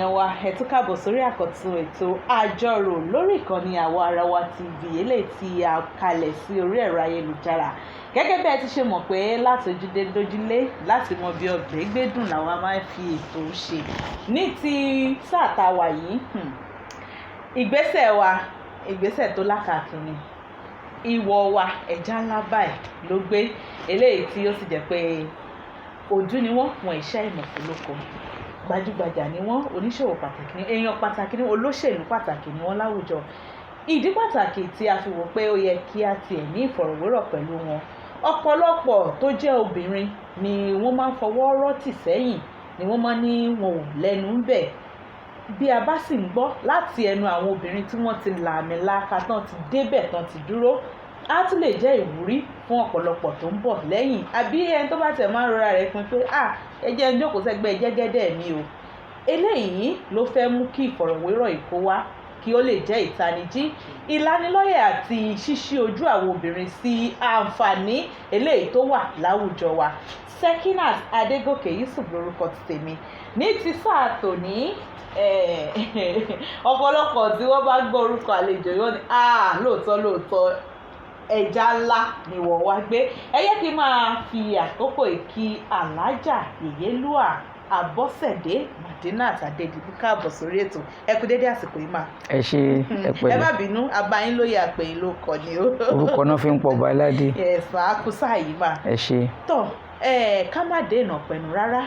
Èèyàn wa, ẹ tún káàbọ̀ sórí àkọ́tún ètò Àjọrò lórí ìkànnì Àwa Ara Wa TV, eléyìí tí a kalẹ̀ sí orí ẹ̀rọ ayélujára. Gẹ́gẹ́ bí ẹ ti ṣe mọ̀ pé láti ojúdé dójúlé, láti mọ bí ọbẹ̀ gbé dùn làwa máa ń fi ètò ṣe. Ní ti sáà tá a wà yìí, ìgbésẹ̀ wa, ìgbésẹ̀ tó lákàtún ni. Ìwọ̀ wa, ẹja ńlá báyìí ló gbé, eléyìí tí ó sì jẹ́ pé ojú ni wọ́n, wọn iṣẹ́ ìmọ̀fólókò, gbajúgbajà ni wọ́n, oníṣòwò pàtàkì ni, èèyàn pàtàkì ni, olóṣèlú pàtàkì ni wọ́n láwùjọ. Ìdí pàtàkì tí a fi wò pé ó yẹ kí a tiẹ̀ ní ìfọ̀rọ̀wérọ̀ pẹ̀lú wọn, ọ̀pọ̀lọpọ̀ tó jẹ́ obìnrin ni wọ́n máa ń fọwọ́ rọ́tì sẹ́yìn, ni wọ́n máa ń ní wọn ò lẹ́nu ń bẹ̀. Bí a bá sì ń gbọ́ láti ẹnu àwọn obìnrin tí wọ́n ti lààmìlaaka, tán ti débẹ̀, tán ti dúró, á tún lè jẹ́ ìwúrí fún ọ̀pọ̀lọpọ̀ tó ń bọ̀ lẹ́yìn, àbí ẹni tó bá tẹ̀ máa ń rọra rẹ̀ pin pé, "À, ẹ jẹ́ n jókòó sẹ́gbẹ́ jẹ́gẹ́dẹ́ mi o." Eléyìí ló fẹ́ mú kí ìfọ̀rọ̀wérọ̀ yìí kó wá, kí ó lè jẹ́ ìtanijí, ìlanilọ́yẹ̀ àti ṣíṣí ojú àwọn obìnrin sí àǹfààní eléyìí tó wà láwùjọ wa. Sekinat Adégòkè Yusuf lórúkọ ti tèmi. Ní ti sáà tòní, ọ̀pọ̀lọpọ̀ tí wọ́n bá gbọ́ orúkọ àlejò yóò ní, "Ah, lóòótọ́ lóòótọ́, ẹja ńlá ni wọ́n wá gbé." Ẹ yẹ kí n máa fi àkókò ìkí Alhaja Yèyélúà Abọ́sẹ̀dé Madinat Adédìbú káàbọ̀ sórí ètò. Ẹ kú dédé àsìkò yìí mà. Ẹ ṣe, ẹ Ẹ pẹ̀lẹ́. má bínú, abayín lóye, àpèyìn ló kọ ni o. Orúkọ náà fi ń pọ̀ ọba aládé. Ẹ̀sán akúsà yìí mà. Ẹ ṣe. Tọ ẹ, ká má dènà pẹ̀lú rárá.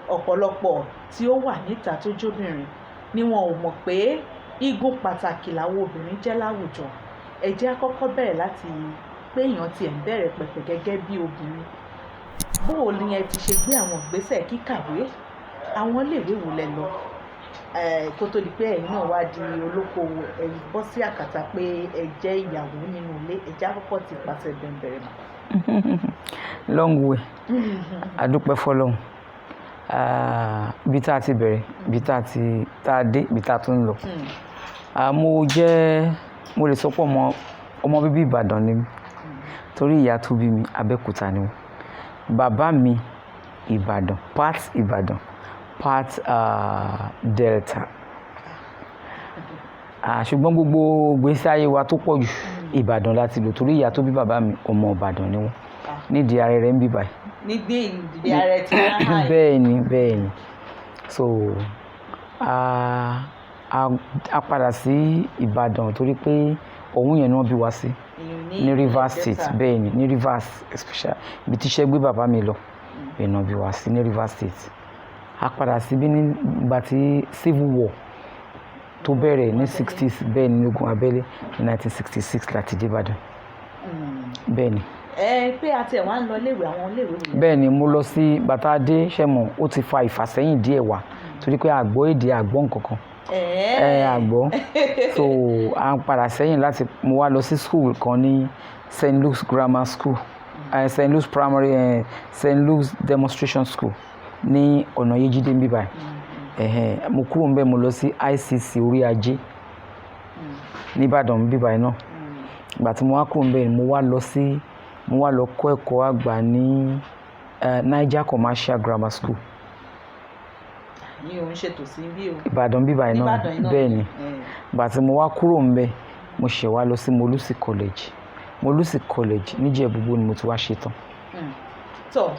Ọ̀pọ̀lọpọ̀ tí ó wà níta tó jóbìnrin ni wọn ò mọ̀ pé igun pàtàkì làwọn obìnrin jẹ́ láwùjọ. Ẹ jẹ́ á kọ́kọ́ bẹ̀rẹ̀ láti pé èèyàn tiẹ̀ ń bẹ̀rẹ̀ pẹ̀pẹ̀ gẹ́gẹ́ bí obìnrin. Bó o ní ẹ ti ṣe gbé àwọn ìgbésẹ̀ kíkàwé, àwọn iléèwé wo lẹ lọ kó tó di pé ẹ̀yin náà wá di olókoòwò, ẹ bọ́ sí àkàtà pé ẹ jẹ́ ìyàwó nínú ilé? Ẹ jẹ́ á kọ́kọ́ ti pàṣẹ bẹ̀rẹ̀ mọ́. Long way. Adúpẹ́ fọlọ́run. Ah, ibi tá a ti bẹ̀rẹ̀, ibi tá a dé, ibi tá a tún ń lọ. Ah, mo jẹ́, mo lè sọ pé ọmọ bíbí Ìbàdàn ni mí, torí ìyá tó bí mi, Abẹ́òkúta ni wọ́n. Bàbá mi, Ìbàdàn, part Ìbàdàn, part Delta. Ah, ṣùgbọ́n gbogbo ìgbésí ayé wa tó pọ̀ jù, Ìbàdàn láti lò, torí ìyá tó bí bàbá mi, ọmọ Ìbàdàn ni wọ́n. Nídìí arẹrẹ ń bí báyìí. Nígbé ìdílé ààrẹ tí wọ́n hàn. Bẹ́ẹ̀ni. So a padà sí Ìbàdàn torí pé òun yẹn ni wọ́n bí wa sí ní Rivers State. Bẹ́ẹ̀ni, ní Rivers especially, ibi tí iṣẹ́ gbé bàbá mi lọ, bẹ́ẹ̀ náà bí wa sí ní Rivers State. A padà síbí nígbà tí Civil War tó bẹ̀rẹ̀ ní 60s. Bẹ́ẹ̀ ni, ogun abẹ́lé ní 1966 láti dé Ìbàdàn. Bẹ́ẹ̀ni. Ẹ pé a tiẹ̀ wá ń lọ iléèwé, àwọn iléèwé wo lẹ? Bẹ́ẹ̀ ni, mo lọ sí bàtà dé sẹ́mọ̀, ó ti fa ìfàsẹ́yìn díẹ̀ wá torí pé àgbọ́ èdè, àgbọ́ nǹkankan ẹ àgbọ́. So à ń padà sẹ́yìn láti mo wá lọ sí school kan ní St. Luke's Grammar School, St. Luke's Primary, St. Luke's Demonstration School ní ọ̀nà Yéjídé ń bí báyìí. Ẹ̀hẹ́n, mo kúrò ńbẹ̀, mo lọ sí ICC Orí Ajé nìbàdàn ń bí báyìí náà. Ìgbà tí mo wá kúrò ńbẹ̀, mo wá lọ kọ́ ẹ̀kọ́ àgbà ní Niger Commercial Grammar School. Ní òun ṣètò sí bí o. Ìbàdàn bí báyìí náà. Nìbàdàn yìí náà. Bẹ́ẹ̀ ni. Ìgbà tí mo wá kúrò ńbẹ̀, mo ṣẹ̀ wá lọ sí Molusi College. Molusi College níjẹ̀bú-Igbó ni mo ti wá ṣetán. Tọ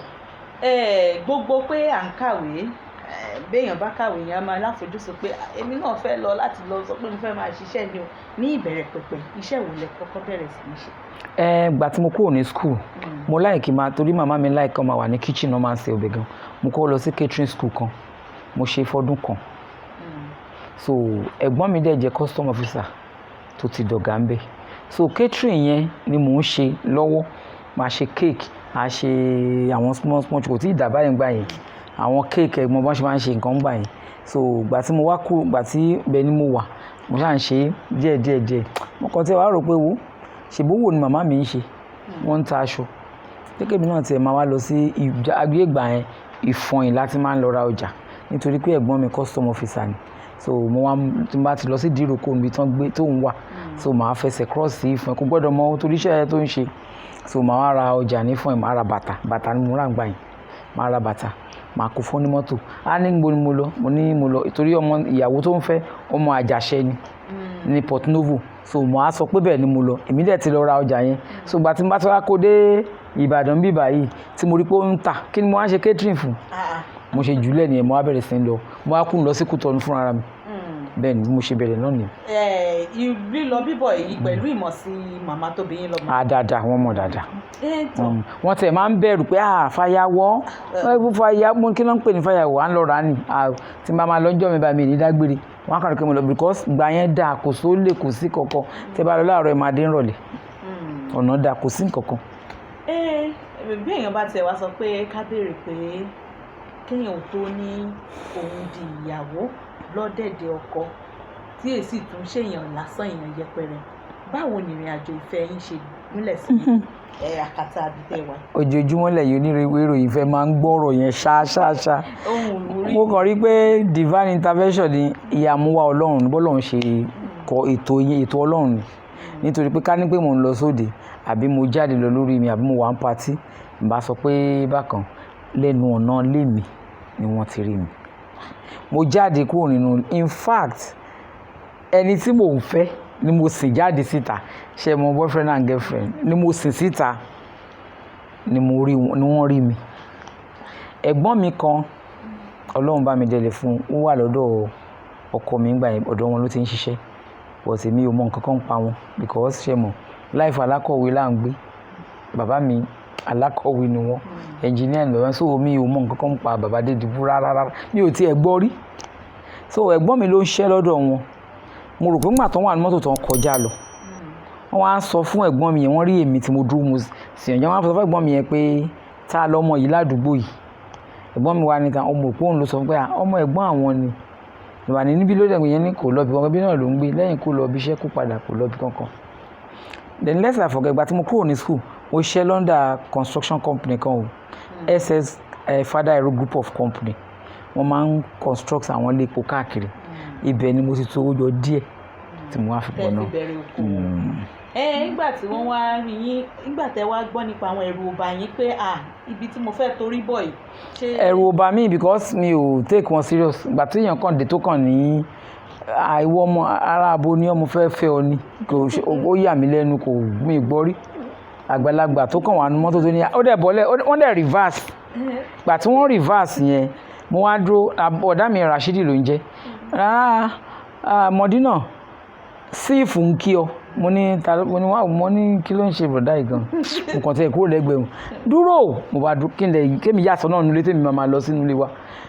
gbogbo pé à ń kàwé, béèyàn bá kàwé yẹn, á máa láfojúsùn pé, "Ah, èmi náà fẹ́ lọ láti lọ sọ pé mo fẹ́ máa ṣiṣẹ́ ni o." Ní ìbẹ̀rẹ̀ pẹ̀pẹ̀, iṣẹ́ wo lẹ kọ́kọ́ bẹ̀rẹ̀ sí ní ṣe? Ẹ gbà tí mo kúrò ní school, mo like máa, torí màmá mi like kó máa wà ní kitchen náà, máa ń ṣe ọbẹ̀ gan. Mo kọ́ lọ sí catering school kan, mo ṣe fọ́dún kan. So ẹ̀gbọ́n mi dẹ̀ jẹ́ custom officer tó ti dọ̀gá ń bẹ̀. So catering yẹn ni mò ń ṣe lọ́wọ́. Máa ṣe cake, máa ṣe àwọn small small, kò tí ì dà báyìí gbà yẹn, àwọn cake, ẹ̀gbọ́n bọ́n ṣe máa ń ṣe nǹkan gbà yẹn. So ìgbà tí mo wá kúrò, ìgbà tí bẹ́ẹ̀ ni mo wà, mo ṣáà ń ṣe díẹ̀ díẹ̀ díẹ̀. Mo kàn tí wàá rò pé, wo, ṣèbówò ni màmá mi ń ṣe, wọ́n ń ta aṣọ gẹ́gẹ́ bí náà tiẹ̀ máa wá lọ sí agbé ìgbà yẹn, Ìfọ̀yín láti máa ń lọ ra ọjà, nítorí pé ẹ̀gbọ́n mi custom officer ni. So mo wá, tí n bá ti lọ sí Ìdíròkò níbi tán gbé tó ń wà, so màá fẹsẹ̀ cross sí Ìfọ̀yín, kò gbọ́dọ̀ mọ torí iṣẹ́ tó ń ṣe. So màá wá ra ọjà ní Ìfọ̀yín, màá ra bàtà. Bàtà ni mo rà ń gbà yẹn. Màá ra bàtà. Màá kó fún ní mọ́tò. Á ní níbo ni mo lọ? Mo ní mo lọ torí ọmọ ìyàwó tó ń fẹ́, ọmọ Àjàṣẹ́ ni ní Port Novo. So mo á sọ pé bẹ́ẹ̀ ni mo lọ. Èmi dẹ̀ ti lọ ra ọjà yẹn. So ìgbà tí mo bá ti wá kó dé Ìbàdàn bí báyìí tí mo rí pé ó ń tà, kí ni mo wá ń ṣe catering fún? Mo ṣe jùlẹ̀ nìyẹn, mo wá bẹ̀rẹ̀ sí ń lọ. Mo wá kúrò lọ sí Kútọ̀nù fúnra mi. Bẹ́ẹ̀ ni mo ṣe bẹ̀rẹ̀ náà nìyẹn. Lílọ bíbọ̀ yìí pẹ̀lú ìmọ̀ sí màmá tó bí yín lọ́mọ. Ah, dáadáa, wọ́n mọ̀ dáadáa. Ẹ tọ́. Wọ́n tẹ̀ máa ń bẹ̀rù pé ah, fàyàwọ́ fàyà, mo kí ló ń pè ní fàyàwọ́, à ń lọ rà á nì. Ah, tí n bá máa lọ́jọ́ mi bá mi ní dágbére, wọ́n á kàn rí pé mo lọ because ìgbà yẹn dáa, kò sólè, kò sí kankan. Tẹ́ bá lọ láàárọ̀, ẹ máa dé nírọ̀lẹ́. Ọ̀nà dáa, kò sí nǹkankan. Ẹ bí èèyàn bá tiẹ̀ wá sọ pé ká béèrè pé kéèyàn ò tó ní òun di ìyàwó lọ́dẹ̀dẹ̀ ọkọ tí èsì tún ṣèyàn lásán, èèyàn yẹpẹrẹ, báwo ni ìrìn àjò ìfẹ́ yín ṣe gúnlẹ̀ sí ẹ àkàtà àbítẹ́ wa? Ojoojúmọ́ lẹ́yìn onírúurú ìròyìn fẹ́ máa ń gbọ́rọ̀ yẹn ṣáṣáṣá. Ohun ìwúrí. Mo kàn rí pé divine intervention ni, ìyàmúwá Ọlọ́run, bọ́lọ́run ṣe kọ ètò yẹn, ètò Ọlọ́run ni. Nítorí pé ká ní pé mò ń lọ sóde àbí mo jáde lọ lórí mi àbí mo wà ní party, n bá sọ pé bákan. Lẹ́nu ọ̀nà ilé mi ni wọ́n ti rí mi. Mo jáde kúrò nínú, in fact, ẹni tí mò ń fẹ́ ni mo sìn jáde síta. Ṣé mo boyfriend and girlfriend ni mo sìn síta ni mo rí wọn, ni wọ́n rí mi. Ẹ̀gbọ́n mi kan, Ọlọ́run bá mi délé fún un, ó wà lọ́dọ̀ ọkọ mi nígbà yẹn, ọ̀dọ̀ wọn ló ti ń ṣiṣẹ́. But èmi ò mọ nǹkan kan pa wọn because ṣé mo life alákọ̀wé là ń gbé. Bàbá mi alákọ̀wé ni wọ́n, engineer ni bàbá mi, so mi ò mọ nǹkan kan pa bàbá Adédìbú rárá rárá. Mi ò tiẹ̀ gbọ́ rí. So ẹ̀gbọ́n mi ló ń ṣiṣẹ́ lọ́dọ̀ wọn. Mo rò pé nígbà tó wà ní mọ́tò tó ń kọjá lọ, wọ́n wá ń sọ fún ẹ̀gbọ́n mi yẹn, wọ́n rí èmi tí mo dúró, mo sì yànjẹ́, wọ́n á sọ fún ẹ̀gbọ́n mi yẹn pé ta lọmọ yìí ládùúgbò yìí. Ẹ̀gbọ́n mi wá ní ta ọmọ òpó òun ló sọ pé ọmọ ẹ̀gbọ́n àwọn ni. Ìwà ní níbí ló dẹ̀ yẹn ní kò lọ bí kankan, bí náà ló ń gbé lẹ́yìn kó lọ bí iṣẹ́ kó padà, kò lọ bí kankan. Then let's not forget, ìgbà tí mo kúrò ní school, mo ṣiṣẹ́ London construction company kan o, SS Father Hero Group of Company. Wọ́n máa ń construct àwọn ilé epo káàkiri. Ibẹ̀ ni mo ti tó owó jọ díẹ̀ tí mo wá fi pọ̀ Tẹ́ náà. fi bẹ̀rẹ̀ okòwò. Ẹ nígbà tí wọ́n wá rí yín, nígbà tẹ́ wá gbọ́ nípa àwọn, ẹ̀rù ò bà yín pé à ibi tí mo fẹ́ torí bọ̀ yìí, ṣé? Ẹ̀rù ò bà mí because mi ò take wọn serious. Ìgbà tí èèyàn kàn dé tó kàn ní àìwọ́ ọmọ ará abo ni ọmọ fẹ́ fẹ́ ọ ni, kò ṣe, ó yà mí lẹ́nu, kò mí gbọ́ rí. Àgbàlagbà tó kàn wà nínú mọ́tò tó ní ó dẹ̀ bọ́lẹ̀, wọ́n dẹ̀ reverse. Ìgbà tí wọ́n reverse yẹn, mo wá dúró, ọ̀dà mi Rashidi ló ń jẹ́. Rárá, Mọ̀dínà, síìfù ń kí ọ. Mo ní ta ló, mo ní wá, mo ní kí ló ń ṣe bọ̀dá yìí gan. Mo kàn tiẹ̀ kúrò lẹ́gbẹ̀ẹ́ wọn. Dúró! Mo bá dúró kí n lè kémi yà sọ́nà nínú ilé tèmi máa lọ sínú ilé wa.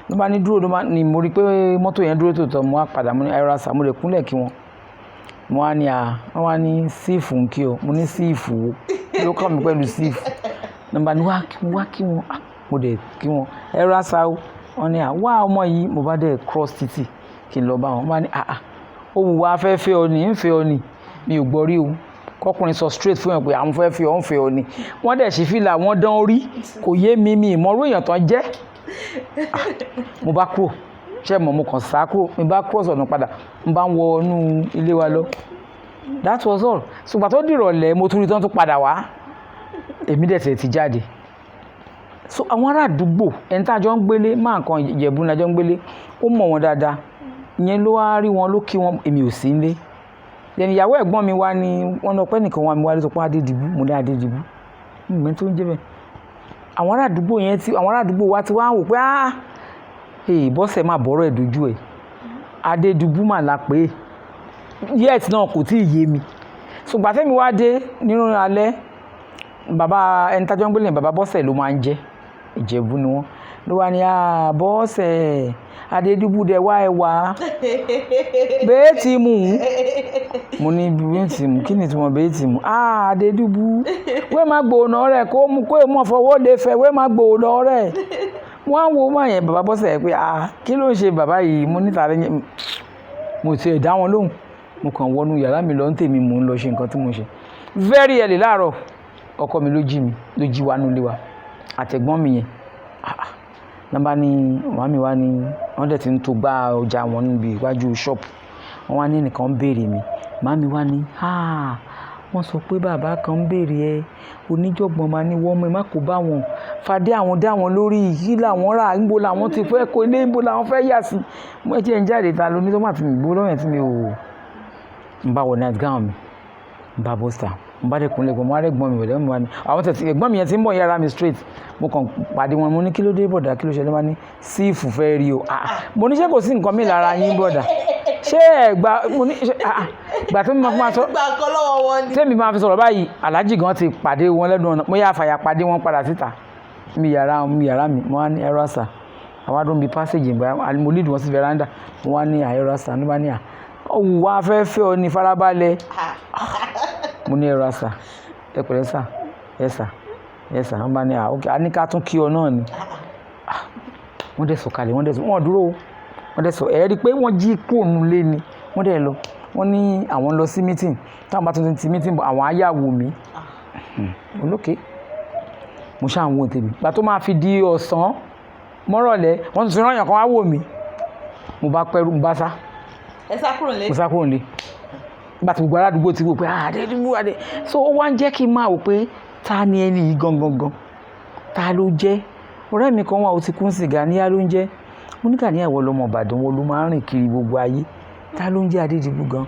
Ló bá ní dúró, ló bá ní mo rí pé mọ́tò yẹn dúró tòótọ́, mo wá padà, mo ní ẹ rọra sà, mo lè kúnlẹ̀ kí wọn. Mo wá ní à, wọ́n wá ní síìfù ń kí ọ. Mo ní síìfù wo? Kí ló kàn mí pẹ̀lú síìfù? Ló bá ní wá kí wá kí wọn. Ah, mo dẹ̀ kí wọn. Ẹ rọra sà o. Wọ́n ní à wá ọmọ yìí, mo bá dẹ̀ cross títì kí n lọ bá wọn. Wọ́n bá ní àà, ó wù wá fẹ́ fẹ́ ọ ni, ń fẹ́ ọ ni. Mi ò gbọ́ rí o. Kọ́kùnrin sọ straight fún yàn pé àwọn fẹ́ fẹ́ ọ, ń fẹ́ ọ ni. Wọ́n dẹ̀ ṣí fìlà, wọ́n dán orí. Kò yé mi, mi ì mọ̀rú èèyàn tán jẹ́. Ah, mo bá kúrò. Ṣé mo kàn sá kúrò. Mo bá cross ọ̀nà padà. Mo bá ń wọ inú ilé wa lọ. That was all. Ṣùgbọ́n tó dìrọ̀lẹ́, mo tún rí tán tó padà wá. Èmi dẹ̀ tẹ̀ ti jáde. So àwọn ará àdúgbò, ẹni tí a jọ ń gbélé, máa nǹkan Ìjẹ̀bú ni a jọ ń gbélé, ó mọ̀ wọ́n dáadáa. Ìyẹn ló wá rí wọn, ló kí wọn, èmi ò sí nílé. Then ìyàwó ẹ̀gbọ́n mi wá ní wọ́n lọ pé nìkan wá mi wá ló sọ pé Adédìbú, mo ní Adédìbú. Mi ò mọ̀ ẹni tó ń jẹ́ bẹ́ẹ̀. Àwọn ará àdúgbò yẹn tí àwọn ará àdúgbò wa ti wá ń wò pé ah, eh, Bọ́sẹ̀ máa bọ̀rọ̀ ẹ̀ dojú ẹ̀. Adédìbú mà la pé. Yet náà kò tí ì yé mi. Ṣùgbọ́n tẹ́mi wá dé nínú alẹ́, bàbá ẹni tí a jọ ń gbélé, bàbá Bọ́sẹ̀ ló máa ń jẹ́. Ìjẹ̀bú ni wọ́n. Ló wá ní ah, Bọ́sẹ̀, Adédìbú dẹ̀ wá ẹ wá. Bẹ́ẹ̀ tí mú. Mo ní bẹ́ẹ̀ tí mú, kí ni ìtumọ̀ bẹ́ẹ̀ tí mú? Ah, Adédìbú, wé má gbóná rẹ̀ kó mú kó mọ̀ fọwọ́ lè fẹ́, wé má gbóná rẹ̀. Wọ́n á wo máa yẹn bàbá Bọ́sẹ̀ pé ah, kí ló ń ṣe bàbá yìí? Mo ní tàbí mo ti dá wọn lóhùn. Mo kàn wọnú yàrá mi lọ ń tèmi, mò ń lọ ṣe nǹkan tí mo ṣe. Very early láàárọ̀, ọkọ mi ló jí mi, ló jí wa nínú ilé wa. Àtẹ̀gbọ́n mi yẹn. Ah, ah. Lọ́ bá ní màmá mi wá ní wọ́n dẹ̀ ti ń tó gbá ọjà wọn níbi iwájú shop. Wọ́n wá ní ẹnìkan ń béèrè mi. Màmá mi wá ní ah, wọ́n sọ pé bàbá kan ń béèrè ẹ. Oníjọ̀gbọ̀n máa ní wọ́n mọ̀ ẹ má kó bá wọn. Fàdé àwọn dá wọn lórí yìí làwọn rà, níbo làwọn ti fẹ́ kó ilé, níbo làwọn fẹ́ yà sí. Mo ẹ jẹ́ ń jáde, ta ló ní tó má ti mi gbó lọ́yàn tí mi ò ń bá wọ night gown mi, ń bá bọ́sà, ń bá dé kúnlẹ̀ gbọ́n, mo wá rẹ́gbọ́n mi bọ̀dá mi wá ní àwọn tẹ̀sí ẹ̀gbọ́n mi yẹn ti ń bọ̀ yàrá mi straight. Mo kàn pàdé wọn, mo ní, "Kí ló dé, bọ̀dá? Kí ló ṣẹlẹ̀?" Wá ní síìfù fẹ́ rí o. Ah, mo ní, ṣé kò sí nǹkan mi lára yín, bọ̀dá? Ṣé ẹ gba? Mo ní ṣé, ah, gbà tó mi máa fún wa sọ Gba nǹkan lọ́wọ́ wọn ni. Tẹ́mi máa fi sọ̀rọ̀ báyìí, aláàjì gan ti pàdé wọn lẹ́nu ọ̀nà. Mo yà fàyà pàdé wọn padà síta mi yàrá mi. Mo wá ní, "Ẹ̀rọ àṣà." Àwa dún bí passage ìgbà mo lead wọn sí veranda. Mo wá ní, "Ẹ̀rọ àṣà." Ní bá ní, à ọ̀wù wa fẹ́ fẹ́ ọ ní farabalẹ̀. Mo ní, "Ẹ̀rọ àṣà, ẹ pẹ̀lẹ́ sà, ẹ sà, ẹ sà." Wọ́n bá ní, "À, ok, a ní ká tún kí ọ náà ni." Wọ́n dẹ̀ sọ̀kalẹ̀, wọ́n dẹ̀ sọ, wọ́n dúró o. Wọ́n dẹ̀ sọ, ẹ̀ rí i pé wọ́n jí kúrò nílé ni. Wọ́n dẹ̀ lọ, wọ́n ní àwọn lọ sí meeting. Táwọn bá tún ti meeting bọ̀, àwọn á yà wò mí olókè. Mo ṣáà ń wo tèmi. Gbà tó máa fi di ọ̀sán mọ́rọ̀lẹ́, wọ́n tún ti rán èèyàn kan wá wò mí. Mo bá pẹ́rù, mo bá sá. Ẹ sá kúrò nílé. Mo sá kúrò nílé. Nígbà tí gbogbo aládùúgbò ti wò pé, ah, Adédìbú, adé. So ó wá ń jẹ́ kí n máa wò pé, ta ni ẹni yìí gangan gan? Ta ló jẹ́? Ọ̀rẹ́ mi kan wà, ó ti kún sí, Gàníyà ló ń jẹ́. Mo ní, "Gàníyà, ìwọ lọmọ Ìbàdàn, wọn ló máa ń rìn kiri gbogbo ayé. Ta ló ń jẹ́ Adédìbú gan?"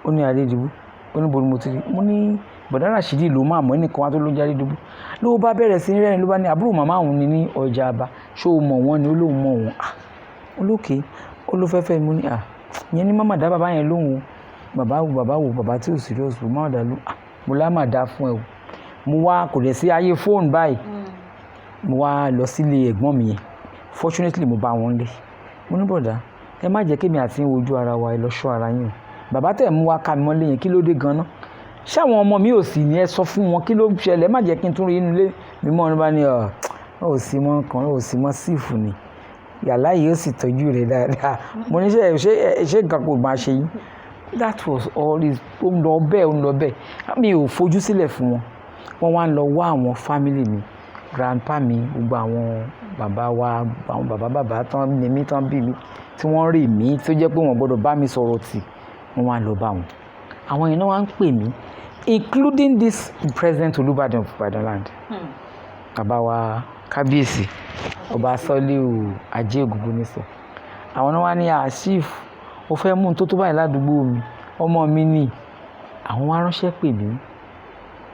Ó ní Adédìbú. Ó ní, "Bo ni mo ti rí?" Mo ní, "Bọ̀dá Ràṣídì ló máa mọ̀, ẹnìkan wá tó ló ń jẹ́ Adédìbú." Ló bá bẹ̀rẹ̀ sí ní rẹ́rìn, ló bá ní àbúrò màmá òun ni ní ọjà àbá. Ṣé o mọ̀ wọ́n ni? Ó lóun mọ̀ wọ́n. Ah, olókè ó ló fẹ́ fẹ́. Mo ní, "Ah, ìyẹn ní má dá bàbá yẹn lóhùn o. Bàbá wo, bàbá wo, bàbá tí ò serious o, má dá lóhùn." Ah, mo lá má dá fún ẹ o. Mo wá, kò dẹ̀ sí ayé fóònù báyìí. Mo wá lọ sílé ẹ̀gbọ́n mi yẹn. Fortunately, mo bá wọn lé. Mo ní, "Bọ̀dá, ẹ má jẹ́ kémi àti yín wojú ara wa, ẹ lọ ṣọ́ ara yín o. Bàbá tẹ̀ mú wá ká mi mọ́lé yẹn, kí ló dé gan-an? Ṣé àwọn ọmọ mi ò sì ní? Ẹ sọ fún wọn kí ló ṣẹlẹ̀. Ẹ má jẹ́ kí n tún rí inú ilé mi mọ́." Ọ́n bá ní, "Ọ̀ ò sí mọ́ kan, ò sí mọ́ sífù ni. Yàrá yìí ó sì tọ́jú rẹ̀ dáadáa." Mo ní, ṣé nǹkan kò máa ṣe yín?" That was all. Is ó ń lọ bẹ́ẹ̀, ó ń lọ bẹ́ẹ̀. Mi ò fojú sílẹ̀ fún wọn. Wọ́n wá ń lọ wá àwọn family mi, grandpa mi, gbogbo àwọn bàbá wa, àwọn bàbá bàbá tán ní mí, tán bí mi, tí wọ́n rè mí, tó jẹ́ pé wọ́n gbọ́dọ̀ bá mi sọ̀rọ̀ tì. Wọ́n wá lọ bá wọn. Àwọn yẹn náà wá ń pè mí, including this president Olúbàdàn of Ìbàdàn land, bàbá wa kábíyèsí Ọba Sọ́líù Ajé Ògúngúnnísọ̀. Àwọn náà wá ní, "Àṣìf, ó fẹ́ mú un tó tó báyìí ládùúgbò mi, ọmọ mi ni." Àwọn wá ránṣẹ́ pè mí.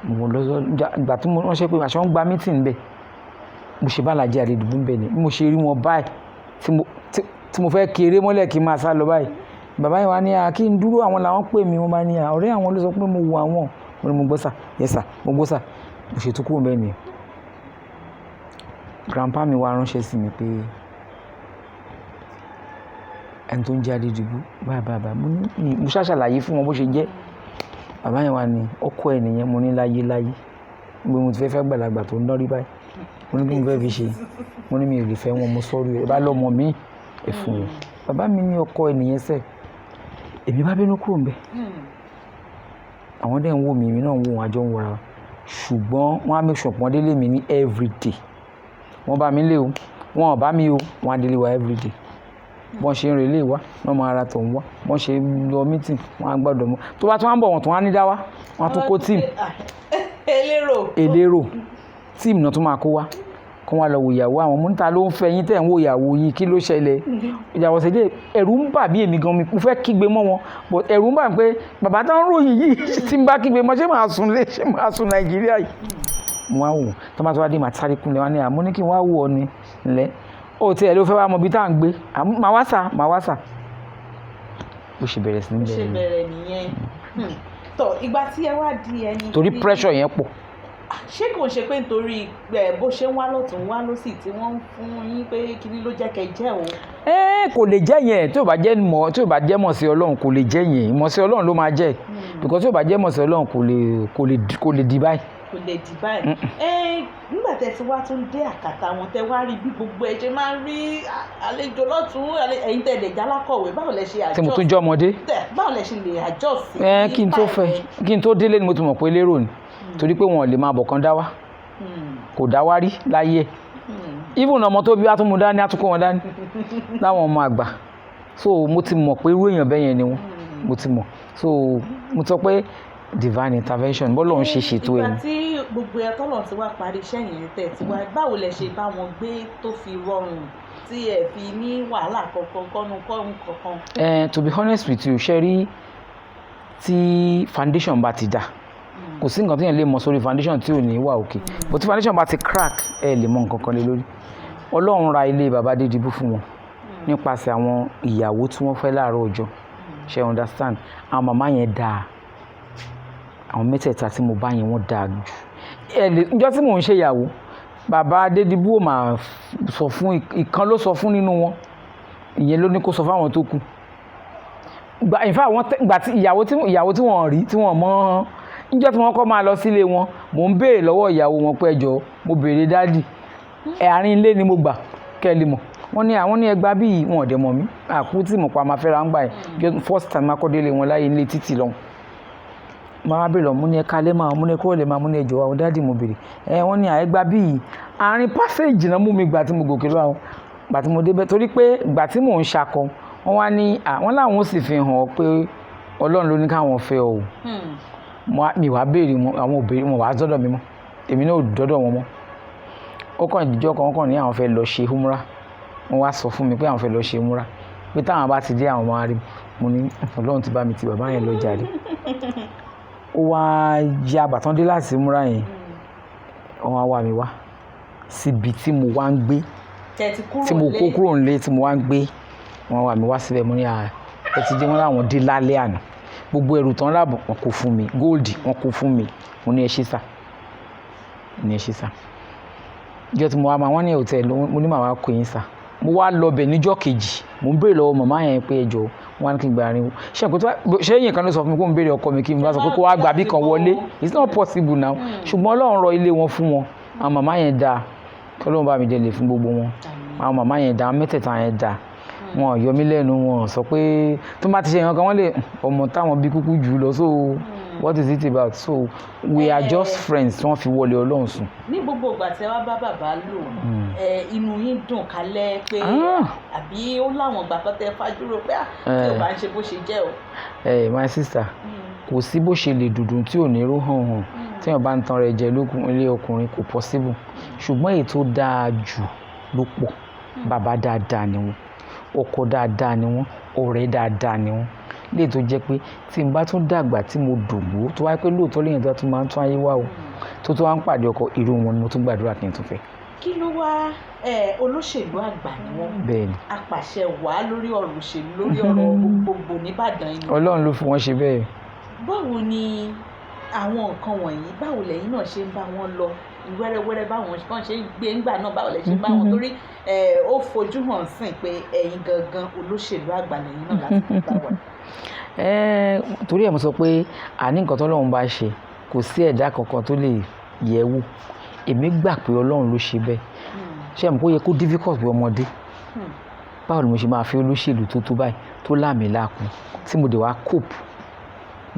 Mo lọ sọ ìgbà tí mo ránṣẹ́ pè mí, àṣọ ń gba meeting bẹ́ẹ̀. Mo ṣe bá Alhaji Adédìbú bẹ́ẹ̀ ni. Bí mo ṣe rí wọn báyìí, tí mo fẹ́ kéré mọ́lẹ̀ kí n máa sá lọ báyìí, bàbá yẹn wá ní, à, kí n dúró, àwọn làwọn pè mí. Wọ́n bá ní, à, ọ̀rẹ́ àwọn ló sọ pé mo wo àwọn. Mo ní, "Mo gbọ́ sà, yes sir, mo gbọ́ sà." Mo ṣètò kúrò bẹ́ẹ̀ ni. Grandpa mi wá ránṣẹ́ sí mi pé ẹni tó ń jẹ́ Adédìbú báyìí báyìí báyìí. Mo ní, mo ṣàṣàlàyé fún wọn bó ṣe jẹ́. Bàbá yẹn wá ní ọkọ ẹ nìyẹn. Mo ní, "Láyé láyé, gbogbo mo ti fẹ́ fẹ́ gbàlagbà tó ń dánrí báyìí." Mo ní, "Kí mo fẹ́ fi ṣe?" Mo ní, "Mi ò lè fẹ́ wọn, mo sọ́rí ẹ bá lọ́mọ mi ẹ fún wọn." Bàbá mi ní ọkọ ẹ nìyẹn sẹ́. Èmi bá bínú kúrò ńbẹ̀. Àwọn dẹ̀ ń wò mí, èmi náà ń wò wọn, àjọ ń wòra wa. Ṣùgbọ́n wọ́n á make sure pé wọ́n délé mi ní everyday. Wọ́n bá mi lé o, wọ́n ò bá mi o, wọ́n á délé wa everyday. Bọ́n ṣe ń relé wa, wọ́n máa ra tọ̀hún wá. Bọ́n ṣe ń lọ meeting, wọ́n á gbọ́dọ̀ mọ́. Tó bá tún wá ń bọ̀, wọ́n tún wá ní dá wá, wọ́n á tún kó team. Elérò. Elérò. Team náà tún máa kó wá. Kó wá lọ wo ìyàwó àwọn. Mo ní, "Ta ló ń fẹ́ yín tẹ̀ ń wo ìyàwó yín? Kí ló ṣẹlẹ̀?" Ìyàwó ṣe dé, ẹ̀rù ń bà bí èmi gan mi. Mo fẹ́ kígbe mọ́ wọn, but ẹ̀rù ń bà mí pé bàbá tó ń ròyìn yìí, tí n bá kígbe mọ́, ṣé màá sùn lé, ṣé màá sùn Nàìjíríà yìí? Mo wá wò, tó bá tó wá dé, màá sáré kúnlẹ̀ wá ní, àmọ́ ní kí n wá wò ọ ni ńlẹ̀. Ó tiẹ̀ ló fẹ́ wá mọ ibi tá à ń gbé. Màá wá sà, màá wá sà. Bó ṣe bẹ̀rẹ̀ sí ní Bó ṣe bẹ̀rẹ̀. bẹ̀rẹ̀ nìyẹn. Tọ́ ìgbà tí ẹ wá di ẹni Torí pressure yẹn pọ̀. Ṣé kò ń ṣe pé nítorí ẹ bó ṣe ń wá lọ́tún wá lọ́sì tí wọ́n ń fún yín pé kíní ló jẹ́ kẹ́ jẹ́ o? Ẹ kò lè jẹ́ yẹn. Tí ò bá jẹ́ mọ̀, tí ò bá jẹ́ mọ̀ sí Ọlọ́run, kò lè jẹ́ yẹn. Ìmọ̀ sí Ọlọ́run ló máa jẹ́, because tí ò bá jẹ́ mọ̀ sí Ọlọ́run, kò lè di báyìí. Kò lè di báyìí. Ẹ nígbà tẹ́ ti wá tún dé àkàtà wọn, tẹ́ wá rí bí gbogbo ẹ ṣe máa ń rí, àlejò lọ́tún, ẹ̀yin tẹ́ lè jálákọ̀wé, báwo lẹ ṣe Tí mo tún jẹ́ ọmọdé. Báwo lẹ ṣe lè adjust sí Ẹ kí n tó fẹ́, kí n tó délé ni mo ti mọ̀ pé lérò ni, torí pé wọn ò lè máa bọ̀ kan dá wá. Kò dá wá rí láyé ẹ̀. Even ọmọ tó bí wá tún mú dání, á tún kó wọn dání láwọn ọmọ àgbà. So mo ti mọ̀ pé irú èèyàn bẹ́ẹ̀ yẹn ni wọ́n. Mo ti mọ̀. So mo sọ pé divine intervention, bọ́lá òun ṣe ṣètò ẹ̀ Ìgbà ni. tí Gbogbo ẹ tọ́lọ̀ ti wá parí iṣẹ́ yẹn tẹ̀ tí wá, báwo lẹ ṣe bá wọn gbé tó fi rọrùn, tí ẹ fi ní wàhálà kankan, kọ́nu kọ́nu kankan? To be honest with you, ṣe rí, tí foundation bá ti dà, kò sí nǹkan tí yẹn lè mọ sórí foundation tí ò ní wà òkè, but tí foundation bá ti crack, ẹ lè mọ nǹkan kan lé lórí. Ọlọ́run ra ilé bàbá Adédìbú fún wọn nípasẹ̀ àwọn ìyàwó tí wọ́n fẹ́ láàárọ̀ ọjọ́. Ṣe understand? Àwọn màmá yẹn dáa, àwọn mẹ́tẹ̀ẹ̀ta tí mo bá yẹn, wọ́n dáa jù. Ẹ lè njọ́ tí mò ń ṣe ìyàwó, bàbá Adédìbú ò máa sọ fún ìkan, ló sọ fún nínú wọn, ìyẹn ló ní kó sọ fáwọn tó kù. Gba in fact, wọ́n gbà tí ìyàwó tí wọ́n rí, tí wọ́n mọ̀, níjọ́ tí wọ́n kọ́ máa lọ sílé wọn, mò ń béèrè lọ́wọ́ ìyàwó wọn pé, ẹjọ́, mo béèrè daddy ẹ̀, àárín ilé ni mo gbà kẹ́ ẹ lè mọ̀. Wọ́n ní àwọn ní ẹgbàá bíi wọn ò dẹ̀ mọ̀ mí àkú tí mo pa máa fẹ́ra ń gbà yẹn. First time akọ́délé wọn láyé nílé títì lọ́hùn, máa bèèrè lọ, mú ní ẹ̀ka lé máa mú ní kúrò lè máa mú ní ẹjọ́, àwọn daddy mo béèrè ẹ. Wọ́n ní àẹ́gbá bíi àárín passage náà mú mi gbà tí mo gòkè lọ. Àwọn gbà tí mo débẹ̀, torí pé gbà tí mò ń ṣakọ, wọ́n wá ní àwọn làwọn sì fi hàn ọ́ pé Ọlọ́run ló ní káwọn fẹ́ ọ o. Mi wàá béèrè wọn, àwọn ò béèrè wọn wàá dọ́dọ̀ mi mọ́, èmi náà ò dọ́dọ̀ wọn mọ́. Ó kàn ìjọ kan, wọ́n kàn ní àwọn fẹ́ lọ ṣe humra. Wọ́n wá sọ fún mi pé àwọn fẹ́ lọ ṣe humra, pé táwọn bá ti dé, àwọn máa rí. Mo ní Ọlọ́run ti bá mi ti bàbá yẹn lọ jàre. Ó wá ya bàtán dé láti humra yẹn, wọ́n wá wá mi wá síbi tí mo wá ń gbé. Tẹ̀ ti kúrò Tí mo kó lé. Kúrò nílé tí mo wá ń gbé, wọ́n wá mi wá síbẹ̀. Mo ní à, ẹ ti dé? Wọ́n láwọn dé lálẹ́ àná. Gbogbo ẹrù tán láàbọ̀, wọn kò fún mi, gold wọn kò fún mi. Mo ní ẹ ṣé sà, mo ní ẹ ṣé sà. Ìjọ tí mo wá máa wọ́n ní hòtẹ́ẹ̀lì, mo ní màá wá kó yín sà. Mo wá lọ bẹ̀ níjọ́ kejì, mo ń béèrè lọ́wọ́ màmá yẹn pé ẹjọ́, wọn á ní kí n gba àárín. Ṣé nǹkan tó ṣé èyàn kan ló sọ fún mi kó ń béèrè ọkọ mi, kí n bá sọ pé kó wá gbà bí kan wọlé? It's not possible now. Ṣùgbọ́n Ọlọ́run rọ ilé wọn fún wọn. Àwọn màmá yẹn dáa, kí Ọlọ́run bá mi délé fún gbogbo wọn. Àwọn màmá yẹn dáa, mẹ́tẹ̀ẹ̀ta yẹn dáa, wọn ò yọ mí lẹ́nu. Wọn ò sọ pé tó bá ti ṣe nǹkan kan, wọ́n lè ọmọ táwọn bí kúkú jù lọ. So what is it about? So we are just friends tí wọ́n fi wọlé Ọlọ́run sùn. Ní gbogbo ìgbà tí ẹ wá bá bàbá lò ẹ, inú yín dùn kálẹ̀ pé àbí ó láwọn ìgbà kan tẹ fajúro pé ah, tí ò bá ń ṣe bó ṣe jẹ́ o? Ẹ, my sister, kò sí bó ṣe lè dùdùn tí ò ní ró hàn hàn tí èèyàn bá ń tan rẹ̀ jẹ lókun ilé ọkùnrin, kò possible. Ṣùgbọ́n èyí tó dáa jù ló pọ̀. Bàbá dáadáa ni wọ́n, ọkọ dáadáa ni wọ́n, ọ̀rẹ́ dáadáa ni wọ́n. Léè tó jẹ́ pé tí n bá tún dàgbà, tí mo dògbó, tó wáyé pé lóòótọ́ lèèyàn tó tún máa ń tún ayé wá o, tó tún wá ń pàdé ọkọ, irú wọn ni mo tún gbàdúrà kí n tún fẹ́. Kí ló wá ẹ, olóṣèlú àgbà ni wọ́n. Bẹ́ẹ̀ ni. Apàṣẹ wàá lórí ọ̀rọ̀ òṣèlú, lórí ọ̀rọ̀ gbogbogbò nìbàdàn yìí. Ọlọ́run ló fi wọ́n ṣe bẹ́ẹ̀. Báwo ni àwọn nǹkan wọ̀nyí, báwo lẹ́yìn náà ṣe ń bá wọn lọ wẹ́rẹ́wẹ́rẹ́, báwọn kan ṣe ń gbé ńgbà náà, báwo lẹ ṣe ń bá wọn? Torí ó fojú hàn sìn pé ẹ̀yin gangan olóṣèlú àgbà lẹ́yìn náà láti fi bá wà. Torí ẹ̀ mo sọ pé àní nǹkan tọ́lọ́run bá ṣe, kò sí ẹ̀dá kankan tó lè yẹ̀ wò. Èmi gbà pé Ọlọ́run ló ṣe bẹ́ẹ̀. Ṣé ẹ mọ̀ pé ó yẹ kó difficult pé ọmọdé, báwo ni mo ṣe máa fi olóṣèlú tó tó báyìí, tó láàmìlàkùn, tí mo dẹ̀ wá cope?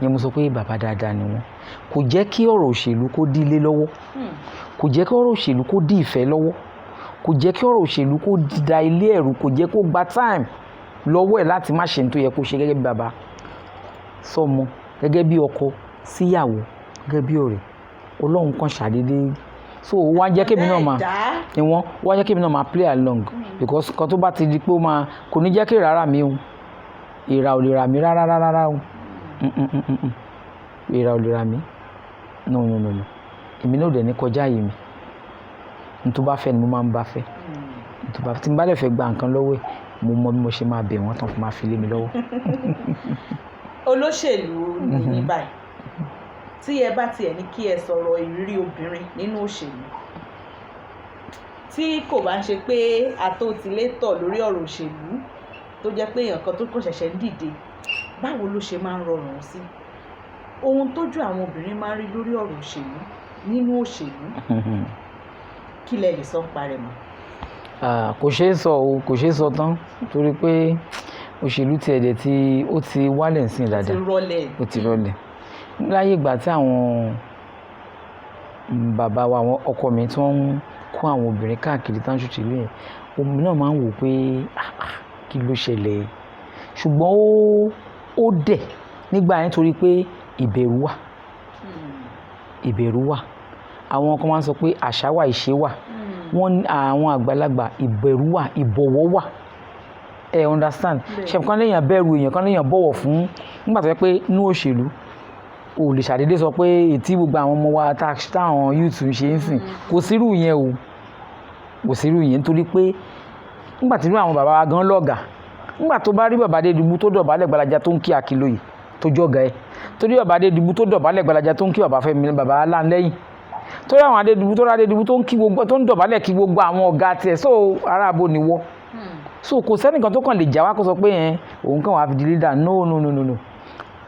Ni mo sọ pé bàbá dáadáa ni wọ́n. Kò jẹ́ kí ọ̀rọ̀ òṣèlú kó dí ilé lọ́wọ́, kò jẹ́ kí ọ̀rọ̀ òṣèlú kó dí ìfẹ́ lọ́wọ́, kò jẹ́ kí ọ̀rọ̀ òṣèlú kó da ilé ẹ̀rú, kò jẹ́ kó gba time lọ́wọ́ ẹ̀ láti má ṣe ní tó yẹ kó ṣe gẹ́gẹ́ bí bàbá sọ́mọ, gẹ́gẹ́ bí ọkọ síyàwó, gẹ́gẹ́ bí ọ̀rẹ́. Ọlọ́run kan ṣàdédé so ó wá jẹ́ kémi náà máa ni wọ́n wá jẹ́ kémi náà máa play along, because kan tó bá ti di pé ó máa kò ní jẹ́ kí rárá mi o, ìrà ò lè rà mí rárá rárá o. Ìrà ò lè rà mí, no, no, no, no. Èmi náà ò dẹ̀ ní kọjá àyè mi. N tó bá fẹ́ ni mo máa ń bá fẹ́. N tó bá tí n bá dẹ̀ fẹ́ gba nǹkan lọ́wọ́ ẹ̀, mo mọ bí mo ṣe máa bẹ̀ wọ́n tán fi máa fi lé mi lọ́wọ́. Olóṣèlú ní ní báyìí, tí ẹ bá tiẹ̀ ní kí ẹ sọ̀rọ̀ ìrírí obìnrin nínú òṣèlú, tí kò bá ń ṣe pé àtòtílétọ̀ lórí ọ̀rọ̀ òṣèlú, tó jẹ́ pé èèyàn kan tó kàn ṣẹ̀ṣẹ̀ ń dìde, báwo ló ṣe máa ń rọrùn sí ohun tójú àwọn obìnrin máa ń rí lórí ọ̀rọ̀ òṣèlú, nínú òṣèlú? Kí lẹ lè sọ nípa rẹ̀ mọ́? Kò ṣeé sọ o, kò ṣeé sọ tán, torí pé òṣèlú ti ẹ̀dẹ̀ tí ó ti wálẹ̀ sí Ti dáadáa. Rọlẹ̀. Ó ti rọlẹ̀. Láyé ìgbà tí àwọn bàbá wa, àwọn ọkọ mi, tí wọ́n ń kó àwọn obìnrin káàkiri tán ṣòṣèlú yẹn, omi náà máa ń wò pé, "Ah, ah, kí ló ṣẹlẹ̀?" Ṣùgbọ́n ó dẹ̀ nígbà yẹn torí pé ìbẹ̀rù wà, ìbẹ̀rù wà. Àwọn kan máa ń sọ pé àṣà wà, ìṣe wà. Wọ́n ní àwọn àgbàlagbà, ìbẹ̀rù wà, ìbọ̀wọ̀ wà. Ẹ understand? Ṣe kan léèyàn bẹ̀rù èèyàn kan, léèyàn bọ̀wọ̀ fún, nígbà tó yẹ pé inú òṣèlú o lè ṣàdédé sọ pé ètí gbogbo àwọn ọmọ wa táwọn youth ń ṣe ń sìn, kò sírú yẹn o, kò sírú yẹn, nítorí pé nígbà tí irú àwọn bàbá wa gan lọ́gàá, nígbà tó bá rí bàbá Adédìbú tó dọ̀bálẹ̀ gbalaja tó ń kí Akínlóye tó jọ̀gá ẹ̀, torí bàbá Adédìbú tó dọ̀bálẹ̀ gbalaja tó ń kí bàbá Fẹ́mi, bàbá Aláǹlẹ́yìn, torí àwọn Adédìbú tó rí Adédìbú tó ń kí gbogbo, tó ń dọ̀bálẹ̀ kí gbogbo àwọn ọ̀gá tiẹ̀, so ará abo ni wọ́. So kò sẹ́nìkan tó kàn lè jà wá kó sọ pé ẹ̀ òun kàn wá fi di leader. No, no, no, no, no.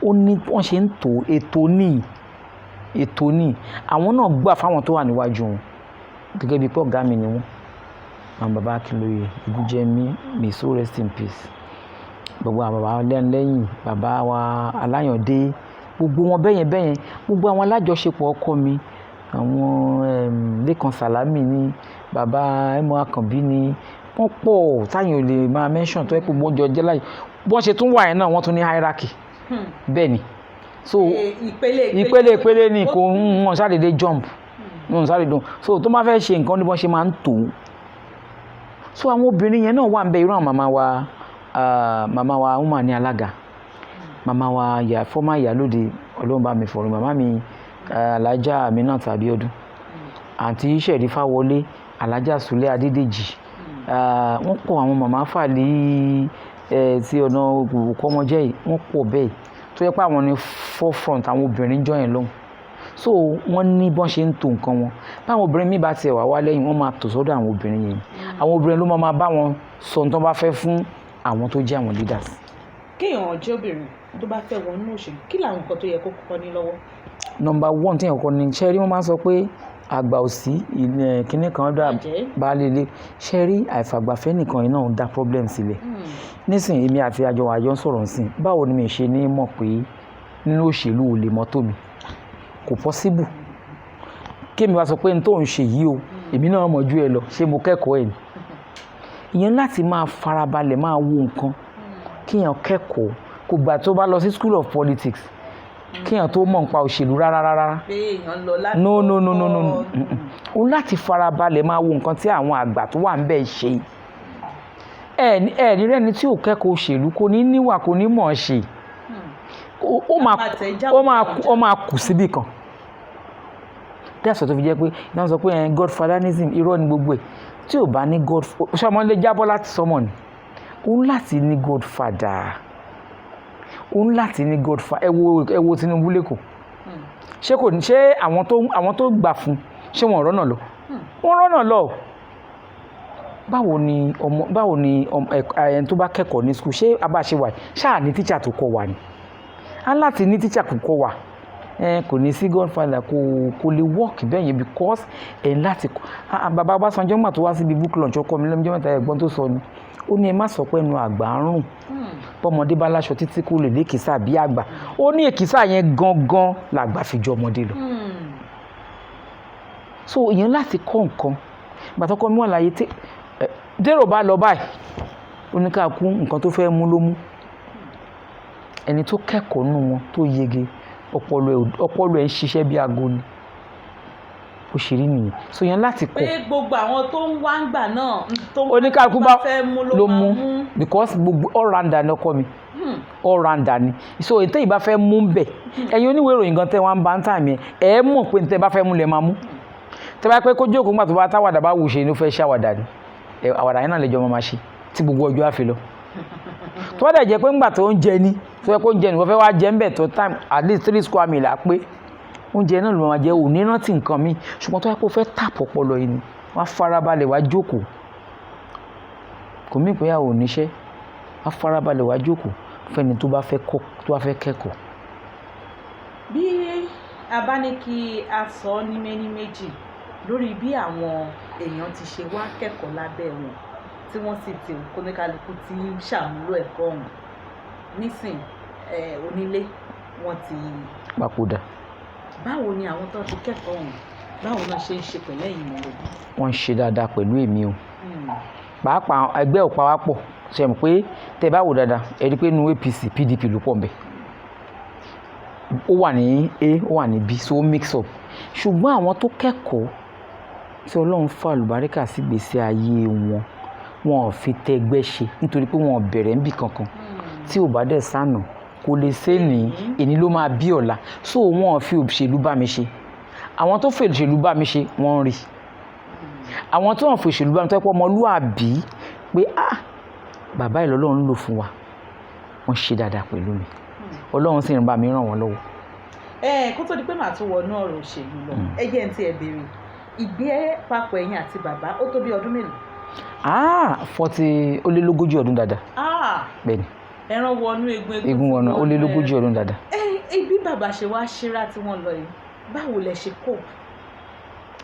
Ó ní wọ́n ṣe ń tò ètò ní ètò ní. Àwọn náà gbà fáwọn tó wà níwájú wọn gẹ́gẹ́ bíi pé ọ̀gá mi ni wọ́n. Àwọn bàbá Akínlóye Ìgúnjẹmí, may soul rest in peace, gbogbo àwọn bàbá lẹ́yìn bàbá wa Aláyàndé, gbogbo wọn bẹ́yẹn bẹ́yẹn, gbogbo àwọn alájọṣepọ̀ ọkọ mi, àwọn Lékan Sàlámì ni, bàbá Ẹmọ Àkànbí ni, wọ́n pọ̀ táyìn ò lè máa mention tó yẹ kó gbọ́njọ jẹ́ láyé. Bọ́n ṣe tún wà yẹn náà, wọ́n tún ní hierarchy. Bẹ́ẹ̀ ni. So ìpele. Ìpele ìpele ni. Kò ń wọ́n ṣàdédé jump, wọ́n ṣàdédé. So tó máa fẹ́ ṣe nǹkan ní bọ́n ṣe máa ń tò ó. So àwọn obìnrin yẹn náà wà ń bẹ, irú àwọn màmá wa, màmá wa Umar ní alága, màmá wa ìyá former ìyálóde, Ọlọ́run bá mi fọ̀rọ̀ màmá mi, Alhaja Aminat Abiodun, àǹtí Sẹ̀rífà Wọlé, Alhaja Sùlẹ̀ Adédèjì, wọ́n pọ̀. Àwọn màmá Fàlí tí ọ̀nà òkọ́mọjẹ́ yìí, wọ́n pọ̀ bẹ́ẹ̀ tó yẹ pé àwọn ní forefront àwọn obìnrin jọ yẹn lọ́hùn. So wọ́n ní bọ́n ṣe ń tò nǹkan wọn. Báwọn obìnrin mi bá tiẹ̀ wá wá lẹ́yìn, wọ́n máa tò sọ́dọ̀ àwọn obìnrin yẹn. Àwọn obìnrin ló máa bá wọn sọ ohun tó bá fẹ́ fún àwọn tó jẹ́ àwọn leaders. Kéèyàn jẹ́ obìnrin tó bá fẹ́ wọnú òṣèlú, kí làwọn nǹkan tó yẹ kó kọ́kọ́ ní lọ́wọ́? Number one tí èèyàn kọ́ ni, ṣe rí, wọ́n máa ń sọ pé àgbà ò sí kinní kan dà baálé ilé. Ṣe rí, àìfàgbàfẹ́ nìkan yìí náà ń dá problem sílẹ̀. Nísìnyí, èmi àti àjọ àjọ ń sọ̀rọ̀ nísìn, báwo ni mi ṣe ní mọ̀ pé nínú òṣèlú ò lè mọ́ tó mi? Kò possible kémi wá sọ pé n tó ń ṣe yìí o, èmi náà mọ̀ ju ẹ lọ. Ṣé mo kẹ́kọ̀ọ́ ẹ̀ ni? Ìyẹn láti máa farabalẹ̀ máa wo nǹkan, kíyàn kẹ́kọ̀ọ́. Kò gbà tó bá lọ sí school of politics kíyàn tó mọ̀ nípa òṣèlú rárá rárá. Pé èèyàn lọ láti No, no, no, no, no. O láti farabalẹ̀ máa wo nǹkan tí àwọn àgbà tó wà ń bẹ̀ ṣe. Ẹ ní rẹ́ni tí ò kẹ́kọ̀ọ́ òṣèlú, kò ní níwà, kò ní mọ̀ ọ́ ṣe. Ó máa kù síbì kan. That's why tó fi jẹ́ pé ìyá sọ pé godfatherism, irọ́ ni gbogbo ẹ̀. Tí ò bá ní god, ṣé ọmọ lè jábọ́ láti sọmọ ni? Ó ń láti ní godfather, ó ń láti ní godfather. Ẹ wo Tinubu lẹ́kọ̀ọ́, ṣé kò ní? Ṣé àwọn tó gbà fún, ṣé wọn rọ́nà lọ? Wọ́n rọ́nà lọ. Báwo ni ọmọ ẹni tó bá kẹ́kọ̀ọ́ ní school, ṣé abáṣe wà ṣáà ní tíṣà tó kọ́ wa ni? Á láti ní tíṣà kò kọ́ wa. Ẹ kò ní sí godfather, kò lè work bẹ́ẹ̀ yẹn, because ẹ̀ ń láti kọ́. Bàbá Ọbásanjọ́ gbà tó wá síbi book launch ọkọ mi lẹ́nu ọjọ́ mẹ́ta, ẹ̀gbọ́n tó sọ ni, ó ní ẹ má sọ pé ẹnu àgbà ń rùn, bọ́mọdé bá láṣọ títí kó lè lékìsà bí àgbà. Ó ní èkìsà yẹn gangan làgbà fi jọ ọmọdé lọ. So ìyẹn láti kọ́ nǹkan. Ìgbà tó kọ́ mi wà láyé, tí dèrò bá lọ báyìí, oníkàkú nǹkan tó fẹ́ mú ló mú. Ẹni tó kẹ́kọ̀ọ́ nù wọn tó yege, ọpọlọ ẹ̀ ń ṣiṣẹ́ bí aago ni. Ó ṣe rí nìyẹn. So yẹn láti kọ́. Pé gbogbo àwọn tó ń wá ń gbà náà tó ń oníkàkú bá fẹ́ mú ló máa mú, because gbogbo all rounder ni ọkọ mi, all rounder ni. So ètò ìbá fẹ́ mú bẹ̀, ẹ̀yin oníwèé ìròyìn gan tẹ́ wọ́n bá ń tà mí, ẹ̀ mọ̀ pé tẹ́ bá fẹ́ mú lẹ̀ máa mú. Tẹ́ bá pẹ́ kó jókòó nígbà tó bá táwàdà bá wù ṣe ni, ó fẹ́ ṣàwàdà ni, àwàdà yẹn náà lè jọ máa ṣe tí gbogbo ọjọ́ á fi lọ. Tó bá dẹ̀ jẹ́ pé ńgbà tó ń jẹ ni, tó yẹ kó ń jẹ ni, wọ́n fẹ́ wá jẹ ń bẹ̀ tó time, at least three square meal á pé oúnjẹ náà ló máa jẹ, ò ní rántí nǹkan mi. Ṣùgbọ́n tó yẹ kó fẹ́ tàpọ̀ ọpọlọ yìí ni, wọ́n á farabalẹ̀ wá jókòó. Kò mí pé àwọn ò níṣẹ́, wọ́n á farabalẹ̀ wá jókòó fẹ́ni tó bá fẹ́ kọ́, tó bá fẹ́ kẹ́kọ̀ọ́. Bí a bá ní kí a sọ ní méní méjì lórí bí àwọn èèyàn ti ṣe wá kẹ́kọ̀ọ́ lábẹ́ wọn, tí wọ́n sì ti kóníkálukú tí ń ṣàmúlò ẹ̀kọ́ ọ̀hún nísìn, onílé wọ́n ti papòdà. Báwo ni àwọn tó ti kẹ́kọ̀ọ́ ọ̀hún, báwo náà ṣe ń ṣe pẹ̀lú ẹ̀yin mọ̀lẹ́bí? Wọ́n ń ṣe dáadáa pẹ̀lú èmi o. Pàápàá ẹgbẹ́ ò pawápọ̀. Ṣe mọ̀ pé tẹ́ bá wò dáadáa, ẹ rí i pé inú APC, PDP ló pọ̀ nbẹ̀. Ó wà ní A, ó wà ní B, so ó mix up. Ṣùgbọ́n àwọn tó kẹ́kọ̀ọ́ tí Ọlọ́run fà àlùbáríkà sí ìgbésí ayé wọn, wọn ò fi tẹgbẹ́ ṣe nítorí pé wọn ò bẹ̀rẹ̀ níbì kankan. Tí ò bá dẹ̀ sànà kò lè ṣe ní èní ló máa bí ọ̀la. So wọn ò fi òṣèlú bá mi ṣe. Àwọn tó fi òṣèlú bá mi ṣe, wọ́n ń rí. Àwọn tó ń fi òṣèlú bá mi tó jẹ́ pé ọmọlúàbí pé ah, bàbá yìí lọ́lọ́run lò fún wa, wọ́n ṣe dáadáa pẹ̀lú mi. Ọlọ́run sì ń bá mi ràn wọ́n lọ́wọ́. Ẹ kó tó di pé màá tún wọnú ọ̀rọ̀ òṣèlú lọ, ẹ jẹ́ n tí ẹ béèrè, ìgbé papọ̀ ẹ̀yin àti bàbá, ó tó bí ọdún mélòó? Ah, 40, ó lé lógójì ọdún dáadáa. Ah! Bẹ́ẹ̀ni. Ẹran wọnú egun, egun Egun ti wọnú, ó lé wọnú lógójì ẹran. ọdún dáadáa. Ẹ bí bàbá ṣe wá ṣíra tí wọ́n lọ yìí, báwo lẹ ṣe cope?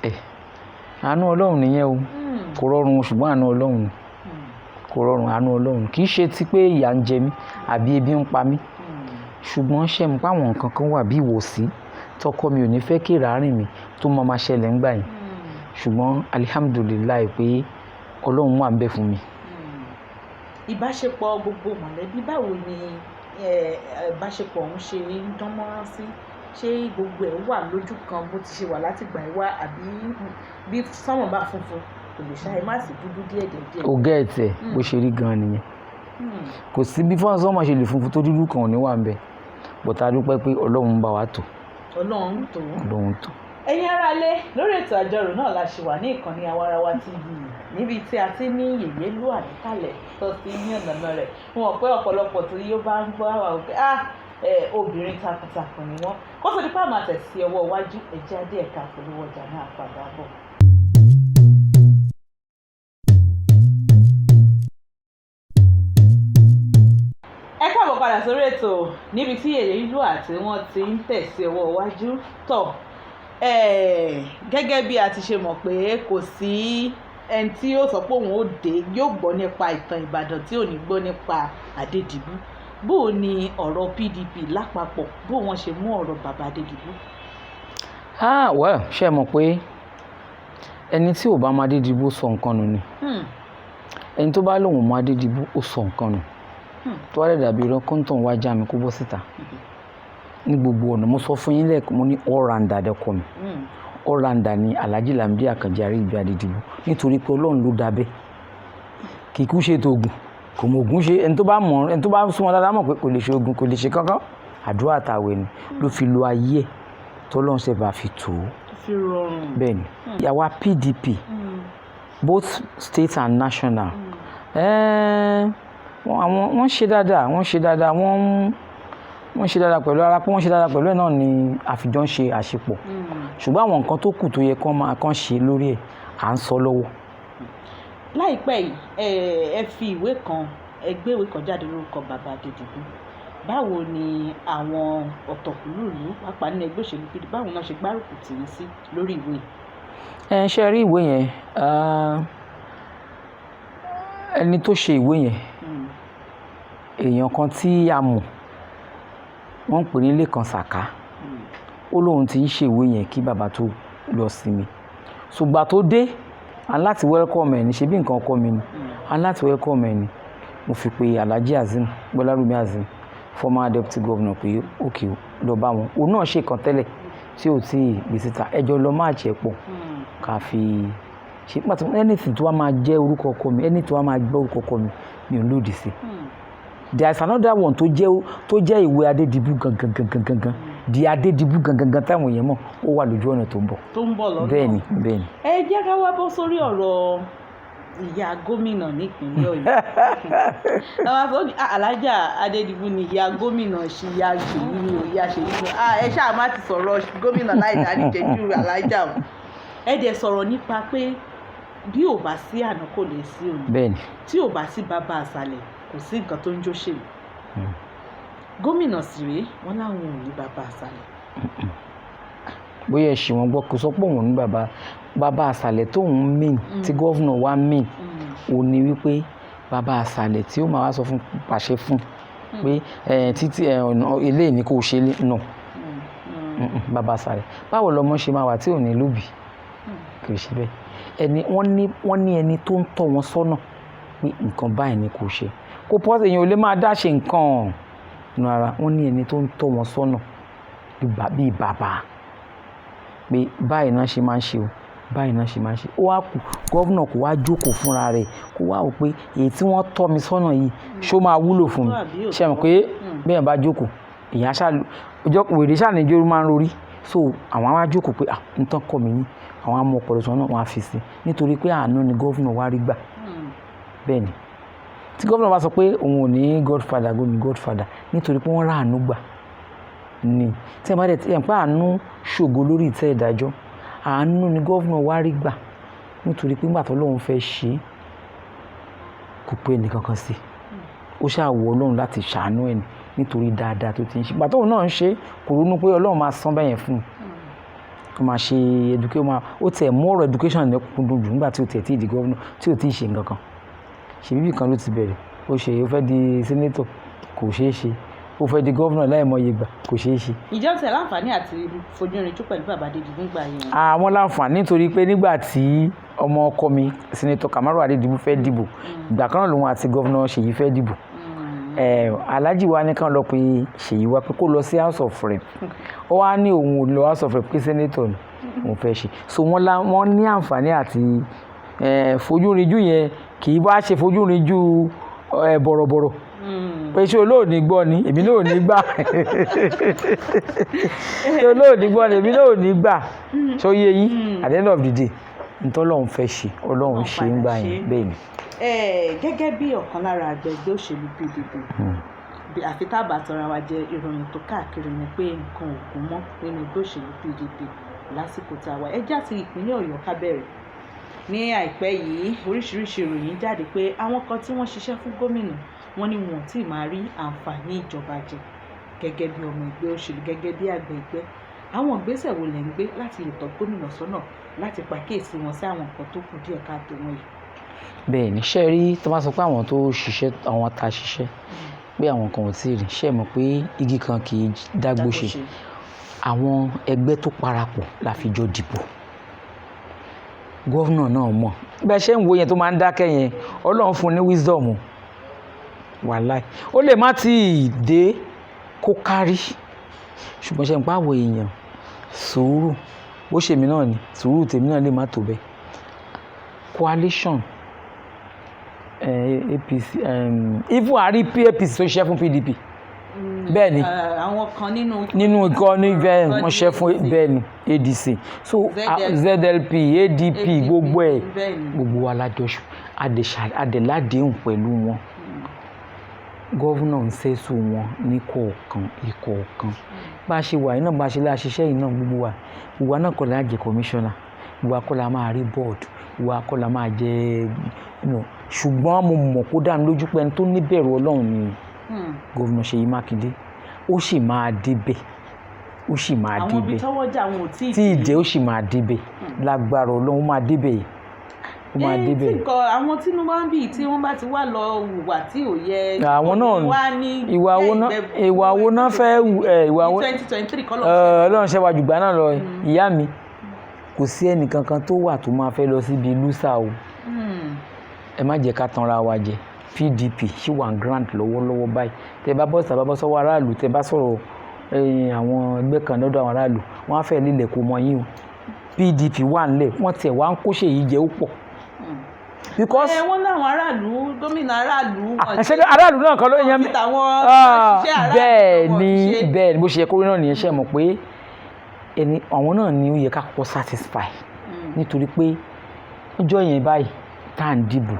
Ẹ àánú Ọlọ́run nìyẹn o. Kò rọrùn, ṣùgbọ́n àánú Ọlọ́run ni. Kò rọrùn, àánú Ọlọ́run. Kì í ṣe ti pé ìyà ń jẹ mí àbí ebi ń pa mí. Ṣùgbọ́n ṣé mo pé àwọn nǹkan kan wà bí ìwọ̀sí tọkọ mi ò ní fẹ́ kí ìrárìn mi tó máa máa ṣẹlẹ̀ ńgbà yẹn. Ṣùgbọ́n alihamdulilayi pé Ọlọ́run wà ń bẹ fún mi. Ìbáṣepọ̀ gbogbo mọ̀lẹ́bí, báwo ni ìbáṣepọ̀ ọ̀hún ṣe ń dán mọ́rán sí? Ṣé gbogbo ẹ̀ wà lójú kan bó ti ṣe wà látìgbà yìí wá, àbí bí sánmọ̀ bá funfun kò lè ṣàì má sí dúdú díẹ̀ díẹ̀? O get ẹ̀, bó ṣe rí gan-an nìyẹn. Kò sí bí sánmọ̀ ṣe lè funfun tó, dúdú kan ò ní wà ń bẹ. But a dúpẹ́ pé Ọlọ́run ń bá wa tò. Ọlọ́run tó. Ọlọ́run tó. Ẹ̀yin aráalé, lórí ètò àjọrò náà la ṣe wà ní ìkànnì Àwarawa TV, níbi tí a ti ní Yèyélúà níkàlẹ̀ tó ti ní ọ̀nà rẹ̀. Mo mọ̀ pé ọ̀pọ̀lọpọ̀ tó yóò bá ń gbọ́ àwa wò pé ah, obìnrin takuntakun ni wọ́n. Kó tó di pé àmọ́ àtẹ̀sí ọwọ́ iwájú, ẹ̀jẹ̀ adé ẹ̀ka polówó ọjà náà padà bọ̀. Ẹ káàbọ̀ padà sórí ètò, níbi tí Yèyélúà tí wọ́n ti ń tẹ̀sí ọwọ́ iwájú tọ̀. Gẹ́gẹ́ bí a ti ṣe mọ̀ pé kò sí ẹni tí yóò sọ pé òun ó dé yóò gbọ́ nípa ìtàn Ìbàdàn tí ò ní gbọ́ nípa Adédìbú. Bó o ní ọ̀rọ̀ PDP lápapọ̀, bó wọ́n ṣe mú ọ̀rọ̀ bàbá Adédìbú? Ah well, ṣé ẹ mọ̀ pé ẹni tí ò bá mọ Adédìbú sọ nǹkan nù ni. Ẹni tó bá lóun mọ Adédìbú, ó sọ nǹkan nù. Tó wá lè dàbí irọ́, kọ́ńtàn wá já mi kó bọ́ síta. Ní gbogbo ọ̀nà, mo sọ fún yín lẹ́ẹ̀kan, mo ní all-rounder dẹ́kọ̀ mi. All-rounder ni Alhaji Lamidi Àkànjí Aríyìbí Adédìbú, nítorí pé Ọlọ́run ló dá bẹ́ẹ̀. Kì í kú ṣe ètò ògùn, kò mọ ògùn ṣe. Ẹni tó bá mọ̀, ẹni tó bá súnmọ́ dáadáa mọ̀ pé kò lè ṣe ògùn, kò lè ṣe kankan. Àdúrà àtàwẹ̀ ni ló fi lo ayé ẹ̀ tọ́lọ́run ṣe bá fi tò ó. Fi rọrùn. Bẹ́ẹ̀ni, àwa PDP, both state and national, àwọn wọ́n ṣe dáadáa, wọ́n ṣe dáadáa, wọ́n ṣe dáadáa pẹ̀lú ara pé wọ́n ṣe dáadáa pẹ̀lú ẹ̀ náà ni àfijọ́ ń ṣe àṣepọ̀. Ṣùgbọ́n àwọn nǹkan tó kù tó yẹ kán máa kán ṣe lórí ẹ̀, à ń sọ lọ́wọ́. Láìpẹ́ yìí, ẹ fi ìwé kan, ẹ gbé ìwé kan jáde lórúkọ bàbá Adédìbú. Báwo ni àwọn ọ̀tọ̀kùlú, pàápàá nínú ẹgbẹ́ òṣèlú PDP, báwo náà ṣe gbárùkù tì í sí lórí ìwé yìí? Ẹ ṣe rí ìwé yẹn, ẹni tó ṣe ìwé yẹn, èèyàn kan tí a mọ̀, wọ́n ń pè ní Lékan Sàká. Ó lóun ti ń ṣe ìwé yẹn kí bàbá tó lọ sinmi. Ṣùgbọ́n tó dé, a láti welcome ẹ̀ ní, ṣe bí nǹkan ọkọ mi ni. A láti welcome ẹ̀ ní. Mo fi pe Alhaji Azeem, Gbọ́lárùmí Azeem, former deputy governor, pé okay, lọ bá wọn. Òun náà ṣe kan tẹ́lẹ̀ tí ò tí ì gbé síta. Ẹ jọ lọ máa jẹ́ pọ̀ ká fi ṣe pàtó anything tó wá máa jẹ́ orúkọ ọkọ mi, anything tó wá máa gbọ́ orúkọ ọkọ mi, mi ò lòdì sí. There is another one tó jẹ́ ìwé Adédìbú gangan gangan gangan, di Adédìbú gangan gangan táwọn èèyàn mọ̀, ó wà lójú ọ̀nà tó ń bọ̀. Tó ń bọ̀ lọ́nà. Bẹ́ẹ̀ni, bẹ́ẹ̀ni. Ẹ jẹ́ ká wá bọ́ sórí ọ̀rọ̀ ìyá gómìnà nípínlẹ̀ Ọ̀yọ́. Àwọn sọ ní Alhaja Adédìbú ni ìyá gómìnà, ṣe ìyá Ṣèyí ni o, ìyá Ṣèyí ni. Ẹ ṣáà má ti sọ̀rọ̀ gómìnà láì dá níjẹ̀jú Alhaja o. Ẹ dẹ̀ sọ̀rọ̀ nípa pé bí ò bá sí àná, kò lè sí òní. Tí ò bá sí bàbá àṣàlẹ̀, kò sí nǹkan tó ń jóṣèlú. Gómìnà sì rèé, wọ́n láwọn ò ní bàbá àṣàlẹ̀. Bóyá ẹ ṣì wọ́n gbọ́, kò sọ pé òun ní bàbá àṣàlẹ̀ tóun mean, tí governor wa mean, òun ni wípé bàbá àṣàlẹ̀ tí ó máa wá sọ fún, pàṣẹ fún pé títí ọ̀nà eléyìí ni kò ṣe nà. Bàbá àṣàlẹ̀, báwo lọmọ ṣe máa wà tí ò ní lóbì? Kì í ṣe bẹ́ẹ̀. Ẹni wọ́n ní ẹni tó ń tọ́ wọn sọ́nà pé nǹkan báyìí ni kò ṣe. Kò pọ́, èèyàn ò lè máa dá ṣe nǹkan nù ara. Wọ́n ní ẹni tó ń tọ́ wọn sọ́nà bíi bàbá. Pé báyìí náà ṣe máa ń ṣe o, báyìí náà ṣe máa ń ṣe. Ó wá kù governor kó wá jókòó fúnra rẹ̀, kó wá wò pé èyí tí wọ́n tọ́ mi sọ́nà yìí, ṣó máa wúlò fún mi? Àbí ò Ṣe mọ̀ pé bẹ́ẹ̀ bá jókòó, èèyàn ṣáà ọjọ́ wèrè ṣáà ní jó máa ń rorí. So àwọn á wá jókòó pé, ah, n tán kọ́ mi ní, àwọn á mú ọpọlọ tí wọn náà, wọ́n á fi sí, nítorí pé àánú ni governor wá rí gbà. Bẹ́ẹ̀ ni, tí governor bá sọ pé òun ò ní godfather, gómìn godfather, nítorí pé wọ́n ráàánú gbà ni. Tí ẹ bá dẹ̀ tí ẹ pé àánú ṣògo lórí ìtẹ́ ìdájọ́, àánú ni governor wá rí gbà, nítorí pé nígbà tó lóun fẹ́ ṣe é, kò pé ẹnìkankan sí, ó ṣáà wọ Ọlọ́run láti ṣàánú ẹ̀ ní, nítorí dáadáa tó ti ń ṣe. Ìgbà tóun náà ń ṣe, kò ronú pé Ọlọ́run máa san bẹ́yẹn fún un. Ó máa ṣe education, ó máa ó tiẹ̀ mú ọ̀rọ̀ education ní kúndùn jù nígbà tí ó tiẹ̀ tí ì di governor, tí ò tí ì ṣe nǹkan kan. Ṣe bíbí kan ló ti bẹ̀rẹ̀. Ó ṣe, ó fẹ́ di senator, kò ṣeé ṣe. Ó fẹ́ di governor láìmọye ìgbà, kò ṣeé ṣe. Ìjọ tẹ láǹfààní àti fojú rinjú pẹ̀lú bàbá Adédìbú nígbà yẹn? Àwọn láǹfààní, nítorí pé nígbà tí ọmọ ọkọ mi, Senator Kamaru Adédìbú, fẹ́ dìbò, ìgbà kan náà lòun àti Governor Ṣèyí fẹ́ dìbò. Alhaji wa ní kàn lọ pé Ṣèyí wá, pé kó lọ sí House of Rep. Ó wá ní òun ò lọ House of Rep, pé senator ni òun fẹ́ ṣe. So wọ́n lá wọ́n ní àǹfààní àti fojú rinjú yẹn. Kì í bá ṣe fojú rinjú bọ̀rọ̀bọ̀rọ̀ pé ṣé olóòní gbọ́ ni, èmi náà ò ní gbà, ṣé olóòní gbọ́ ni, èmi náà ò ní gbà. Ṣó yé yín? At the end of the day, ntọ́lọ́run fẹ́ ṣe, Ọlọ́run ṣe ń gbà yẹn. Bẹ́ẹ̀ ni. Gẹ́gẹ́ bí ọ̀kan lára àgbẹ̀ ẹgbẹ́ òṣèlú PDP, bí àfi tá a bá tọra wa jẹ, ìròyìn tó káàkiri ni pé nǹkan ò gún mọ́ nínú ẹgbẹ́ òṣèlú PDP lásìkò tá a wà. Ẹ já ti ìpínlẹ̀ Ọ̀yọ́ ká bẹ̀rẹ̀. Ní àìpẹ́ yìí, oríṣiríṣi ìròyìn jáde pé àwọn kan tí wọ́n ṣiṣẹ́ fún gómìnà, wọ́n ní wọn ò tí ì máa rí àǹfààní ìjọba jẹ. Gẹ́gẹ́ bí ọmọ ẹgbẹ́ òṣèlú, gẹ́gẹ́ bí àgbẹ̀ ẹgbẹ́, àwọn ìgbésẹ̀ wo lẹ̀ ń gbé láti lè tọ́ gómìnà sọ́nà, láti pàkíyèsí wọn sí àwọn nǹkan tó kù díẹ̀ káàtó wọ̀nyí? Bẹ́ẹ̀ ni. Ṣe rí, tó bá sọ pé àwọn tó ṣiṣẹ́, àwọn tá a ṣiṣẹ́, pé àwọn kan ò tí ì rí, ṣe mọ̀ pé igi kan kì í dágbó ṣe. Àwọn ẹgbẹ́ tó parapọ̀ la fi jọ dìbò. Governor náà mọ̀ bẹ́ẹ̀. Ṣe ń wo yẹn tó máa ń dákẹ́ yẹn, Ọlọ́run fún un ní wisdom o. Wàláì, ó lè má tí ì dé kó kárí, ṣùgbọ́n ṣe ń pa àwọ̀ èèyàn, sùúrù bó ṣe mí náà ni, sùúrù tèmi náà lè má tó bẹ́ẹ̀. Coalition APC, even àrí APC tó ṣiṣẹ́ fún PDP, bẹ́ẹ̀ ni. Àwọn kan nínú Nínú ikọ̀ ní bẹ́ẹ̀, wọ́n ṣiṣẹ́ fún, bẹ́ẹ̀ ni, ADC, so ZLP, ADP, gbogbo ẹ̀, gbogbo wa lájọṣù adẹ̀ládéhùn pẹ̀lú wọn. Governor ń settle wọn ní kọ̀ọ̀kan ìkọ̀ọ̀kan. Bá a ṣe wà yìí náà, bá a ṣe láṣiṣẹ́ yìí náà, gbogbo wa náà kọ́ la jẹ́ commissioner, gbogbo wa kọ́ la máa rí board, gbogbo wa kọ́ la máa jẹ́. Ṣùgbọ́n mo mọ̀ kó dá mi lójú pé ẹni tó níbẹ̀rù Ọlọ́run ni Governor Ṣèyí Mákindé. Ó sì máa débẹ̀, ó sì máa Àwọn ibi débẹ̀. tọ́wọ́jà wọn ò tí ì Tí ì dé, ó sì máa débẹ̀. Lágbára Ọlọ́run, ó máa débẹ̀, ó máa débẹ̀. Tí nǹkan àwọn tínú bá ń bì, tí wọ́n bá ti wá lọ hùwà tí ò yẹ, Àwọn náà wá ní ìwà wo náà, ìwà wo náà fẹ́ ẹ, ìwà wo 2023 kọ́ lọ. Ọlọ́run ṣe wájú gbà náà lọ. Ìyá mi, kò sí ẹnìkankan tó wà tó máa fẹ́ lọ síbi lùsà o. Ẹ má jẹ́ ká tanra wa jẹ. PDP ṣì wà ground lọ́wọ́lọ́wọ́ báyìí. Tẹ bá bọ́ sábà, bọ́ sọ́wọ́ aráàlú, tẹ bá sọ̀rọ̀ àwọn ẹgbẹ́ kan lọ́dọ̀ àwọn aráàlú, wọ́n á fẹ́ lílẹ̀ kó mọ yín o. PDP wà nílẹ̀, wọ́n tiẹ̀ wá ń kó Ṣèyí jẹ ó pọ̀ because Ẹ wọ́n láwọn aráàlú, gómìnà aráàlú. Ṣé aráàlú náà kan ló yan fi tàwọn òṣìṣẹ́ aráàlú Bẹ́ẹ̀ wọn ni. ṣe. Bẹ́ẹ̀ ni, bó ṣe yẹ kó rí náà nìyẹn. Ṣe mọ̀ pé ẹni àwọn náà ni ó yẹ ká kọ́kọ́ satisfy, nítorí pé ọjọ́ yẹn báyìí tá à ń dìbò,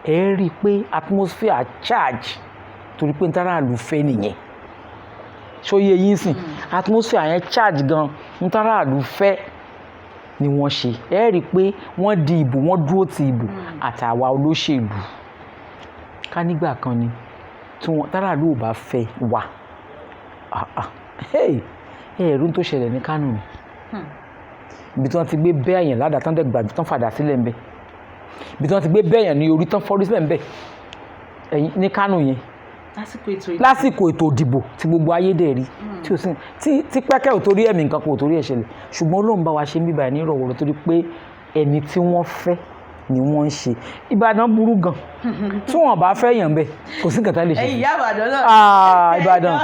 ẹ rí i pé atmosphere charge, torí pé ntàràlù fẹ́ nìyẹn. Ṣó yé yín sìn? Atmosphere yẹn charge gan. Ntàràlù fẹ́ ni wọ́n ṣe. Ẹ rí i pé wọ́n di ìbò, wọ́n dúró ti ìbò àtàwa olóṣèlú. Ká nígbà kan ni tí wọ́n tàràlù ò bá fẹ́ wà, ah, ah, hey, ẹ̀rú tó ṣẹlẹ̀ ní Kánò ni, ibi tí wọ́n ti gbé bẹ́ẹ̀ yẹn ládàá tán dẹ̀ gbàgbé tán fàdà sílẹ̀ ńbẹ̀, ibi tí wọ́n ti gbé bẹ́ẹ̀ yẹn ní orí tán fọ́rí sílẹ̀ ńbẹ̀, ẹ̀yìn ní Kánò yẹn. Lásìkò ètò ìdìbò. Lásìkò ètò ìdìbò tí gbogbo ayé dẹ̀ rí, tí ò sí tí pẹ́kẹ́ ò torí ẹ̀mí nǹkan kan ò torí ẹ̀ ṣẹlẹ̀. Ṣùgbọ́n Ọlọ́run bá wa ṣe ń bíbá ẹ̀ ní ìrọ̀wọ́rọ̀, torí pé ẹni tí wọ́n fẹ́ ni wọ́n ń ṣe. Ìbàdàn burú gan. Tí wọ́n bá fẹ́ yàn bẹ́ẹ̀, kò sí nǹkan tá lè ṣe. Ẹ̀yin ìyá Ìbàdàn náà. Ah, Ìbàdàn,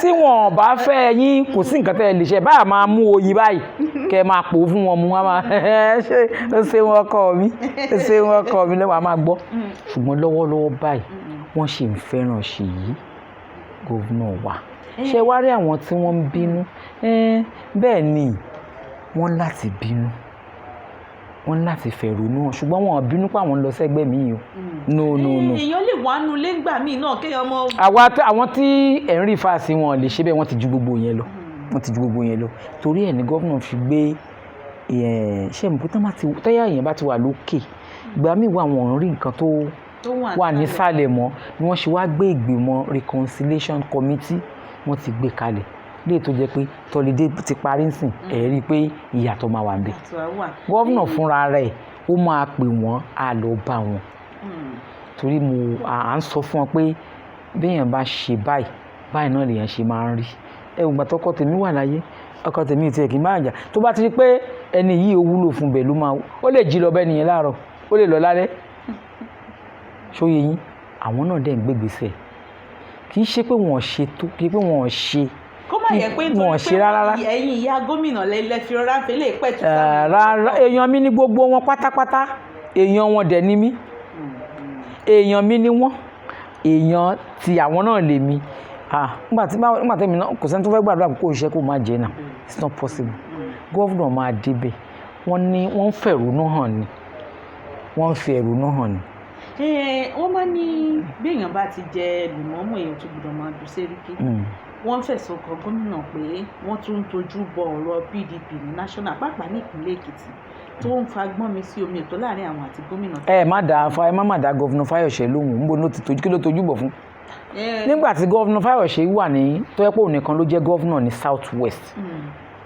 tí wọ́n bá fẹ́ yín, kò sí nǹkan tẹ́ lè ṣe. Báyà máa mú oyin báyìí. Kẹ́ ẹ máa pò ó fún wọn mu, wọn máa ṣe ó ṣe wọn ọkọ mi, ó ṣe wọn ọkọ mi lẹ́wọ̀n, a máa gbọ́. Ṣùgbọ́n lọ́wọ́lọ́wọ́ báyìí, wọ́n ṣì ń fẹ́ràn Ṣèyí gómìnà wa. Ṣé wá rí àwọn tí wọ́n ń bínú? Bẹ́ẹ̀ ni, wọ́n láti bínú, wọ́n láti fẹ̀rònú hàn, ṣùgbọ́n wọn ò bínú pé àwọn ń lọ sẹ́gbẹ́ mi o. No, no, no. Èèyàn lè wà nù lẹ́ngbà míì náà kéèyàn mọ. Àwa àwọn tí ẹ̀ ń rí fáàsì wọn lè ṣe bẹ́ẹ̀. Wọ́n ti ju gbogbo yẹn lọ, wọ́n ti ju gbogbo yẹn lọ. Torí ẹ̀ ní gómìnà fi gbé ẹ̀ ṣé mo pé tán bá ti tẹ́yà èèyàn bá ti wà lókè, ìgbà míì wà, wọ́n rí nǹkan tó tó wà nísàlẹ̀ mọ́ ni. Wọ́n ṣe wá gbé ìgbìmọ̀ reconciliation committee, wọ́n ti gbé kalẹ̀ léè tó jẹ́ pé holiday ti parí nsìn, ẹ̀ rí i pé ìyàtọ̀ máa wà níbẹ̀. Ìyàtọ̀ wà. Gómìnà fúnra rẹ̀, ó máa pè wọ́n, á lọ bá wọn, torí mo à ń sọ fún wọn pé béèyàn bá ṣe báyìí báyìí náà lèèyàn ṣe máa ń rí. Ẹ ò gbà tọkọ tèmi wà láyé, ọkọ tèmi tiẹ̀ kì í máa jà. Tó bá ti rí pé ẹni yìí ó wúlò fún bẹ́ẹ̀ ló máa, ó lè jí lọ bẹ́ẹ̀ nìyẹn láàárọ̀, ó lè lọ lálẹ́. Ṣóye yín? Àwọn náà dẹ̀ ń gbégbèsè. Kì í ṣe pé wọ́n ṣe tó, kì í pé wọ́n ṣe Kó má yẹ pé wọn ò nítorí ṣe rárá. pé ẹ̀yin ìyá gómìnà lẹ fi rọra ń fẹlẹ pẹ̀tù. Rárá, èèyàn mi ní gbogbo wọn pátápátá. Èèyàn wọn dẹ̀ ní mí, èèyàn mi ni wọ́n, èèyàn ti àwọn náà lè mi. Ah, nígbà tí èmi náà, kò sẹ́ni tó fẹ́ gbàdúrà kó iṣẹ́ kó má jẹ́ náà. It's not possible. Gómìnà máa débẹ̀. Wọ́n ní wọ́n ń fẹ̀rònú hàn ni, wọ́n ń fi ẹ̀rònú hàn ni. Wọ́n máa ní béèyàn bá ti jẹ lùmọ́mù, èèyàn tó gbọ́dọ̀ máa dùn sẹ́ríkì. Wọ́n fẹ̀sùn kàn gómìnà pé wọ́n tún ń tojú bọ ọ̀rọ̀ PDP ní national, pàápàá ní ìpínlẹ̀ Èkìtì, tó ń fa gbọ́n mi sí omi ètò láàrin àwọn àti gómìnà. Ẹ má dá ẹ má má dá Governor Fáyọ̀ṣe lóhùn. Níbo ló ti tójú? Kí ló tójú bọ̀ fún? Nígbà tí Governor Fáyọ̀ṣe wà ní tó yẹ pé òun nìkan ló jẹ́ governor ní South West,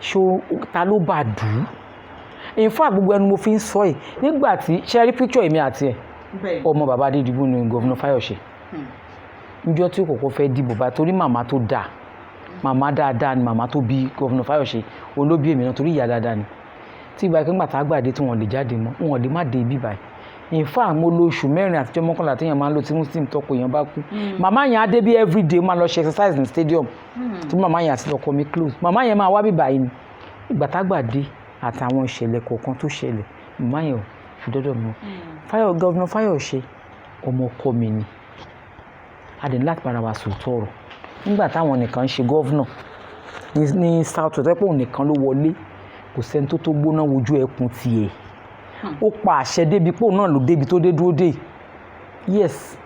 ṣó ta ló bá dù ú? In fact, gbogbo ẹnu mo fi ń sọ ẹ̀. Nígbà tí ṣe rí picture èmi àti ẹ̀, ọmọ bàbá Adédìbò ni Governor Fáyọ̀ṣe. Níjọ́ tí ó kọ́kọ́ fẹ́ dìbò bá, torí màmá tó dáa, màmá dáadáa ni màmá tó bí Governor Fáyọ̀ṣe, olóbí èmi náà, torí ìyá dáadáa ni. Tí ìgbà ìpínpà tá a gbàdé tí wọ́n lè jáde mọ́, wọn lè má dé ibi báyìí. In fact, mo lo oṣù 4 àtijọ́ 11 téèyàn máa ń lò tí Muslim tọkọ èèyàn bá kú. Màmá yẹn á dé bí everyday, máa lọ ṣe exercise ní stadium, tí màmá yẹn àti ọkọ mi close. Màmá yẹn máa wá bí báyìí ni. Ìgbà tá a gbàdé àtàwọn ìṣẹ̀lẹ̀ kọ̀ọ̀kan tó ṣẹlẹ̀, màmá yẹn ò fi dọ́dọ̀ mi. Fáyọ̀, Governor Fáyọ̀ṣe, ọmọ ọkọ mi ni. A dẹ̀ ní láti bára wa sòótọ́ ọ̀rọ̀. Nígbà táwọn nìkan ń ṣe governor ní South West, pé òun nìkan ló wọlé, kò sẹ́ni tó tó gbóná wojú ẹkùn tiẹ̀. Ó pa àṣẹ débi pé òun náà ló débi tó dé dúró dé. Yes,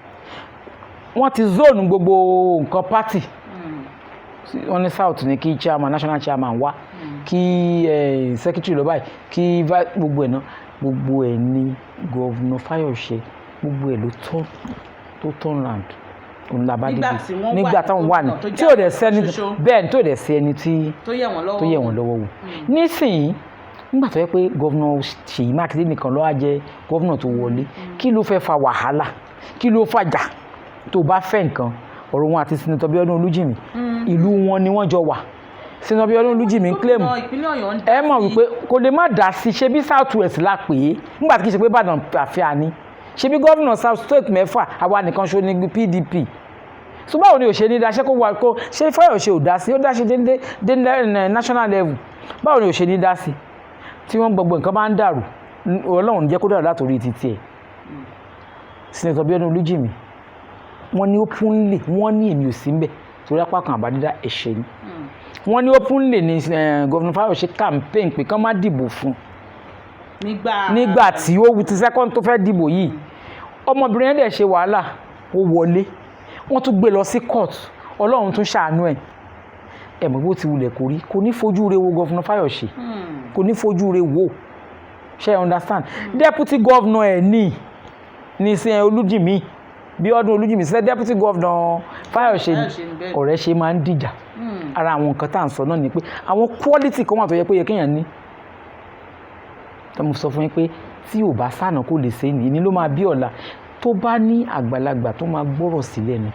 wọ́n ti zone gbogbo nǹkan party. Wọ́n ní South ní kí chairman, national chairman wá, kí secretary lọ báyìí, kí gbogbo ẹ̀ náà, gbogbo ẹ̀ ní Governor Fáyọ̀ṣe, gbogbo ẹ̀ ló turn, tó turn round. Òun la bá Nígbà débi tí wọ́n wà nígbà táwọn wà ní ní gómìnà tó tí ò dẹ̀ sẹ́ni ṣoṣo. Bẹ́ẹ̀ ni, tó dẹ̀ sí ẹni tí tó yẹ̀ wọ́n lọ́wọ́. Tó yẹ̀ wọ́n lọ́wọ́ wò. Nísìnyí, nígbà tó yẹ pé Governor Ṣèyí Mákindé nìkan ló wá jẹ́ governor tó wọlé, kí ló fẹ́ fa wàhálà? Kí ló fàjà? Tó bá fẹ́ nǹkan, ọ̀rọ̀ wọn àti Senator Bíọ́dún Olújìmí, ìlú wọn ni wọ́n jọ wà. Senator Bíọ́dún Olújìmí ń claim Gómìnà ìpínlẹ̀ Ọ̀yọ́ ń dá ẹ mọ̀ sí. Wípé kò lè má dá sí. Ṣe bí South West la pè é, nígbà tí kì í ṣe pé Ìbàdàn àfíà ni. Ṣe bí gómìnà South State mẹ́fà, àwa nìkan ṣo ní PDP. So báwo ni ò ṣe ní dáṣẹ́ kó wà kó ṣé Fáyọ̀ṣe ò dá sí? Ó dá ṣe dé dé national level. Báwo ni ò ṣe ní dá sí tí wọ́n gbogbo nǹkan bá ń dàrú? Ọlọ́run jẹ́ kó dàrú látòrí títí ẹ̀. Senator Bíọ́dún Olújìmí, wọ́n ní openly, wọ́n ní èmi ò sí ńbẹ̀ torí apá kan àbádídá ẹ̀ṣẹ̀ ni. Wọ́n ní openly ní Governor Fáyọ̀ṣe campaign pé kán má dìbò fún nígbà nígbà tí ó ti second tó fẹ́ dìbò yìí. Ọmọbìnrin yẹn dẹ̀ ṣe wàhálà, ó wọlé. Wọ́n tún gbé lọ sí court, Ọlọ́run tún ṣàánú ẹ̀. Ẹ̀ mọ̀ bó ti wulẹ̀ kó rí, kò ní fojú re wo Governor Fáyọ̀ṣe, kò ní fojú re wo. Ṣe understand? Deputy governor ẹ̀ ní sí Olújìmí, Bíọ́dún Olújìmí ṣe deputy governor Fáyọ̀ṣe. Fáyọ̀ṣe ni bẹ́ẹ̀. Ọ̀rẹ́ ṣe máa ń dìjà. Ara àwọn nǹkan tá à ń sọ náà ni pé àwọn quality kan wà tó yẹ pé yẹ kéèyàn ní. Tó mo sọ fún yín pé tí ò bá sànà kó lè ṣe ní ní ló máa bí ọ̀la. Tó bá ní àgbàlagbà tó máa gbọ́rọ̀ sílẹ̀ ni,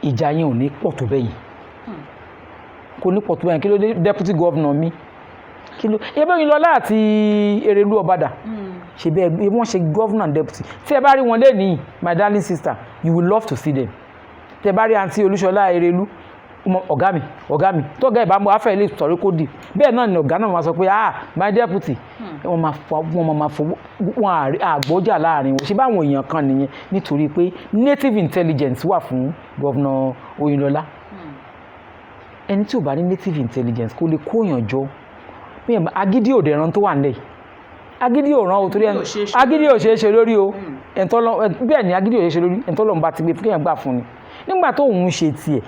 ìjà yẹn ò ní pọ̀ tó bẹ́yìn, kò ní pọ̀ tó bẹ́yìn. Kí ló dé? Deputy governor mi, kí ló ebe yìí lọ láti Erelu Ọbàdà ṣe bẹ́ẹ̀, wọ́n ṣe governor and deputy. Tí ẹ bá rí wọn lẹ́nìí, my darling sister, you will love to see them. Tẹ bá rí àǹtí Olúṣọlá Erelu, Ọ̀gá mi, ọ̀gá mi, tọ́gá ẹ̀ bá mú afẹ́ ilé sọ̀rí kó dì bẹ́ẹ̀ náà ni ọ̀gá náà máa sọ pé, "Ah, my deputy." Wọ́n máa fọ wọn àgbọ́jà láàrin wọn. Ṣé báwọn èèyàn kan nìyẹn? Nítorí pé native intelligence wà fún Governor Oyinlọ́lá. Ẹni tí ò bá ní native intelligence kó lè kóyàn jọ. Agídí òde ẹran tó wà nílẹ̀ yìí, agídí ò ràn o, torí agídí ò ṣeé ṣe lórí o. Bẹ́ẹ̀ ni, agídí ò ṣeé ṣe lórí. Ẹni tọ́lọ́run bá ti gbé fún, kéèyàn gbà fún ni. Nígbà tó òun ṣe tiẹ̀,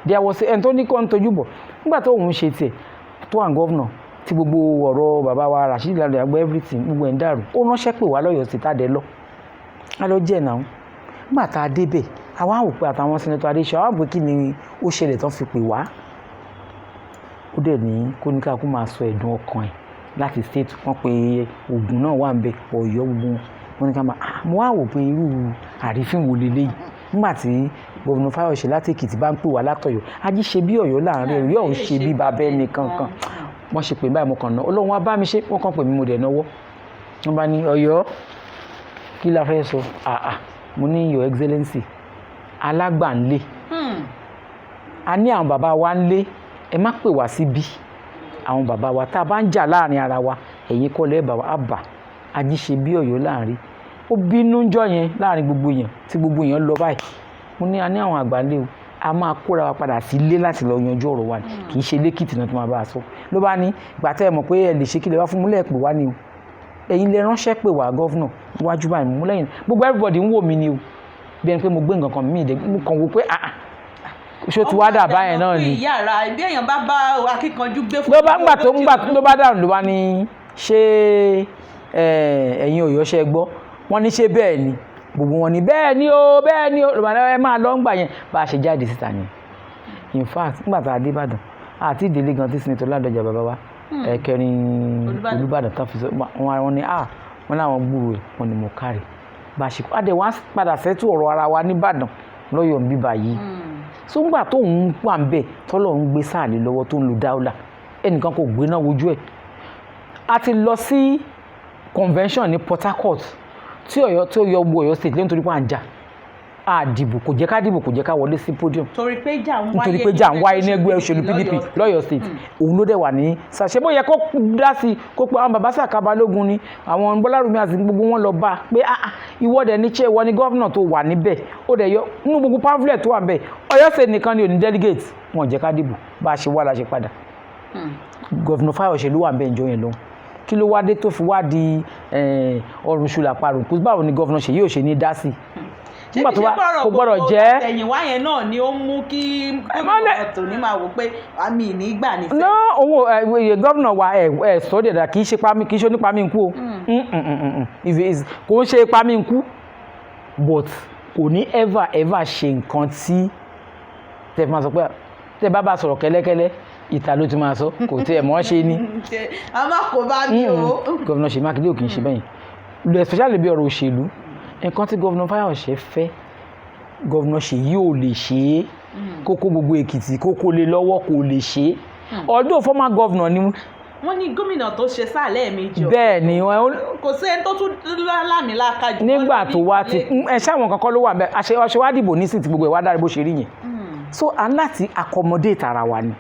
there was ẹni tó ní kọ́ ń tojú bọ̀. Nígbà tó òun ṣe tiẹ̀ tó wà governor, tí gbogbo ọ̀rọ̀ bàbá wa Rasheed Ládọjà gbọ́, everything, gbogbo ẹ̀ ń dàrú, ó ránṣẹ́ pè wá lọ́yọ̀ọ́ sí tàdé lọ, á lọ jẹ́ náà. Nígbà tá a débẹ̀, àwa wò pé àtàwọn Senator Adéṣe, àwa wò pé kí ni ó ṣẹlẹ̀ tán fi pè wá. Ó dẹ̀ ní kó ní ká kó máa sọ ẹ̀dùn ọkàn ẹ̀ láti state. Wọ́n pe Ògùn náà wà ń bẹ, Ọ̀yọ́, gbogbo wọn ní ká máa. Mo wá wò pé irú àrífín wo leléyìí, nígbà tí Governor Fáyọ̀ṣe láti Èkìtì bá ń pè wá látọ̀yọ́. Ají ṣe bí Ọ̀yọ́ láàrin, Ọ̀yọ́ ò ṣe bí bàbá ẹnì kankan. Wọ́n ṣe pè báyìí, mo kàn ná Ọlọ́run wá bá mi ṣe. Wọ́n kàn pè mí, mo dẹ̀ náwó. Wọ́n bá ní, "Ọ̀yọ́, kí la fẹ́ sọ?" Àà, mo ní, "Your Excellency, alágbà ń lé, a ní àwọn bàbá wa ń lé. Ẹ má pè wá síbí. Àwọn bàbá wa, tá a bá ń jà láàrin ara wa, ẹ̀yin kọ́ lẹ́ẹ̀ bá wa á bà." Ají ṣe bí Ọ̀yọ́ láàrin. Ó bínú jọ yẹn láàrin gbogbo èèyàn, tí gbogbo èèyàn lọ báyìí. Mo ní, a ní àwọn àgbà lé o, a máa kóra wa padà sílé láti lọ yanjú ọ̀rọ̀ wa, kì í ṣe lẹ́kìtì náà tó máa bá a sọ. Ló bá ní, ìgbà tẹ́ ẹ mọ̀ pé ẹ lè ṣe, kí lè wá fún múlẹ̀ pè wá ni o? Ẹ̀yin lè ránṣẹ́ pè wá, governor. Iwájú báyìí mú lẹ́yìn, gbogbo everybody ń wò mí ni o, bí ẹni pé mo gbé nǹkan kan mí ìdẹ. Mo kàn wò pé, ah, ṣó ti wá dà báyẹn náà ni? Yàrá bí èèyàn bá bá akíkanjú gbé fún Ló bá ńgbà tó ńgbà ló bá dàrú, ló bá ní, ṣé ẹ̀yin Ọ̀yọ́ ṣe gbọ́? Wọ́n ní, ṣé bẹ́ẹ̀ ni? Gbogbo wọn ní, bẹ́ẹ̀ ni o, bẹ́ẹ̀ ni o. Ló bá ní, ẹ máa lọ. Ńgbà yẹn, bá a ṣe jáde síta ni. In fact, nígbà tá a dé Ìbàdàn àti ìdílé gan, tí Senator Ládọjà, bàbá wa ẹ̀kẹrin Olúbàdàn, tán fi sọ wọn ní, ah, wọn láwọn gbúrò ẹ̀. Wọn ni mo kárẹ̀ bá a ṣe kó adé wá padà sẹ́tù ọ̀rọ̀ ara wa nìbàdàn lọ́yọ̀ ń bíbá yìí. So ńgbà tó ń wà ń bẹ̀, tọ́lọ̀ ń gbé sáàlì lọ́wọ́, tó ń lo dáúlà, ẹnìkan kò gbé náà wojú ẹ̀. A ti lọ sí convention ní Port Harcourt, tí Ọ̀yọ́ tó yọ gbogbo Ọ̀yọ́ State lẹ́nu, torí pé à ń jà, a dìbò, kò jẹ́ ká dìbò, kò jẹ́ ká wọlé sí podium. Torí pé ìjà ń wáyé. Nítorí pé ìjà ń wáyé ní ẹgbẹ́ òṣèlú PDP lọ́yọ̀ State. Òun ló dẹ̀ wà ní ṣàṣẹ bó yẹ kó dá sí, kó pe àwọn bàbá Sàká Balógun ni, àwọn Bọ́lárùmí àti gbogbo wọn lọ bá pé, ah ah, ìwọ dẹ̀ ní chair, ìwọ ní governor tó wà níbẹ̀. Ó dẹ̀ yọ nínú gbogbo pamphlet tó wà níbẹ̀, Ọ̀yọ́ State nìkan ni ò ní delegate. Wọn ò jẹ́ ká dìbò. Bá a ṣe wá la ṣe padà. Governor Fáyọ̀ṣe ló wà níbẹ̀ ìjọ yẹn lọ́hùn. Kí ló wá dé tó fi wá di ọrùn ṣùlà parùn? Kó báwo ni Governor Ṣèyí ò ṣe ní dá sí nígbà tó bá kò gbọ́dọ̀ jẹ́? Ẹ̀yìnwá yẹn náà ni ó mú kí gómìnà tòní máa wò pé àmì ìnígbà ní. No, òun ẹ gómìnà wa ẹ ẹ sọ dẹ̀dà, kì í ṣe pami, kì í ṣe onípa mi ń kú o. Kò ń ṣe pami ń kú, but kò ní ever ever ṣe nǹkan tí tẹ fi máa sọ pé tẹ bá bá sọ̀rọ̀ kẹ́lẹ́kẹ́lẹ́, ìta ló ti máa sọ, kò tí ẹ̀ mọ́ ṣe ni. A má kó bá mi o. Governor Ṣèyí Mákindé ò kì í ṣe bẹ́yìn, especially bí ọ̀rọ̀ òṣèlú. Nǹkan tí Governor Fáyọ̀ṣe fẹ́, Governor Ṣèyí ò lè ṣe é. Kókó gbogbo Èkìtì kókó lé lọ́wọ́, kò lè ṣe é, although former governor ni. Wọ́n ní gómìnà tó ṣe sáà lẹ́ẹ̀mejì. Bẹ́ẹ̀ ni. Kò sí ẹni tó tún lámìláka jù. Nígbà tó wá ti ẹ ṣé àwọn kankan ló wà bẹ́ẹ̀, àṣẹ wá dìbò nísìnyí tí gbogbo ẹ̀ wá dárí bó ṣe rí yẹn. So à ń láti accommodate ara wa ni.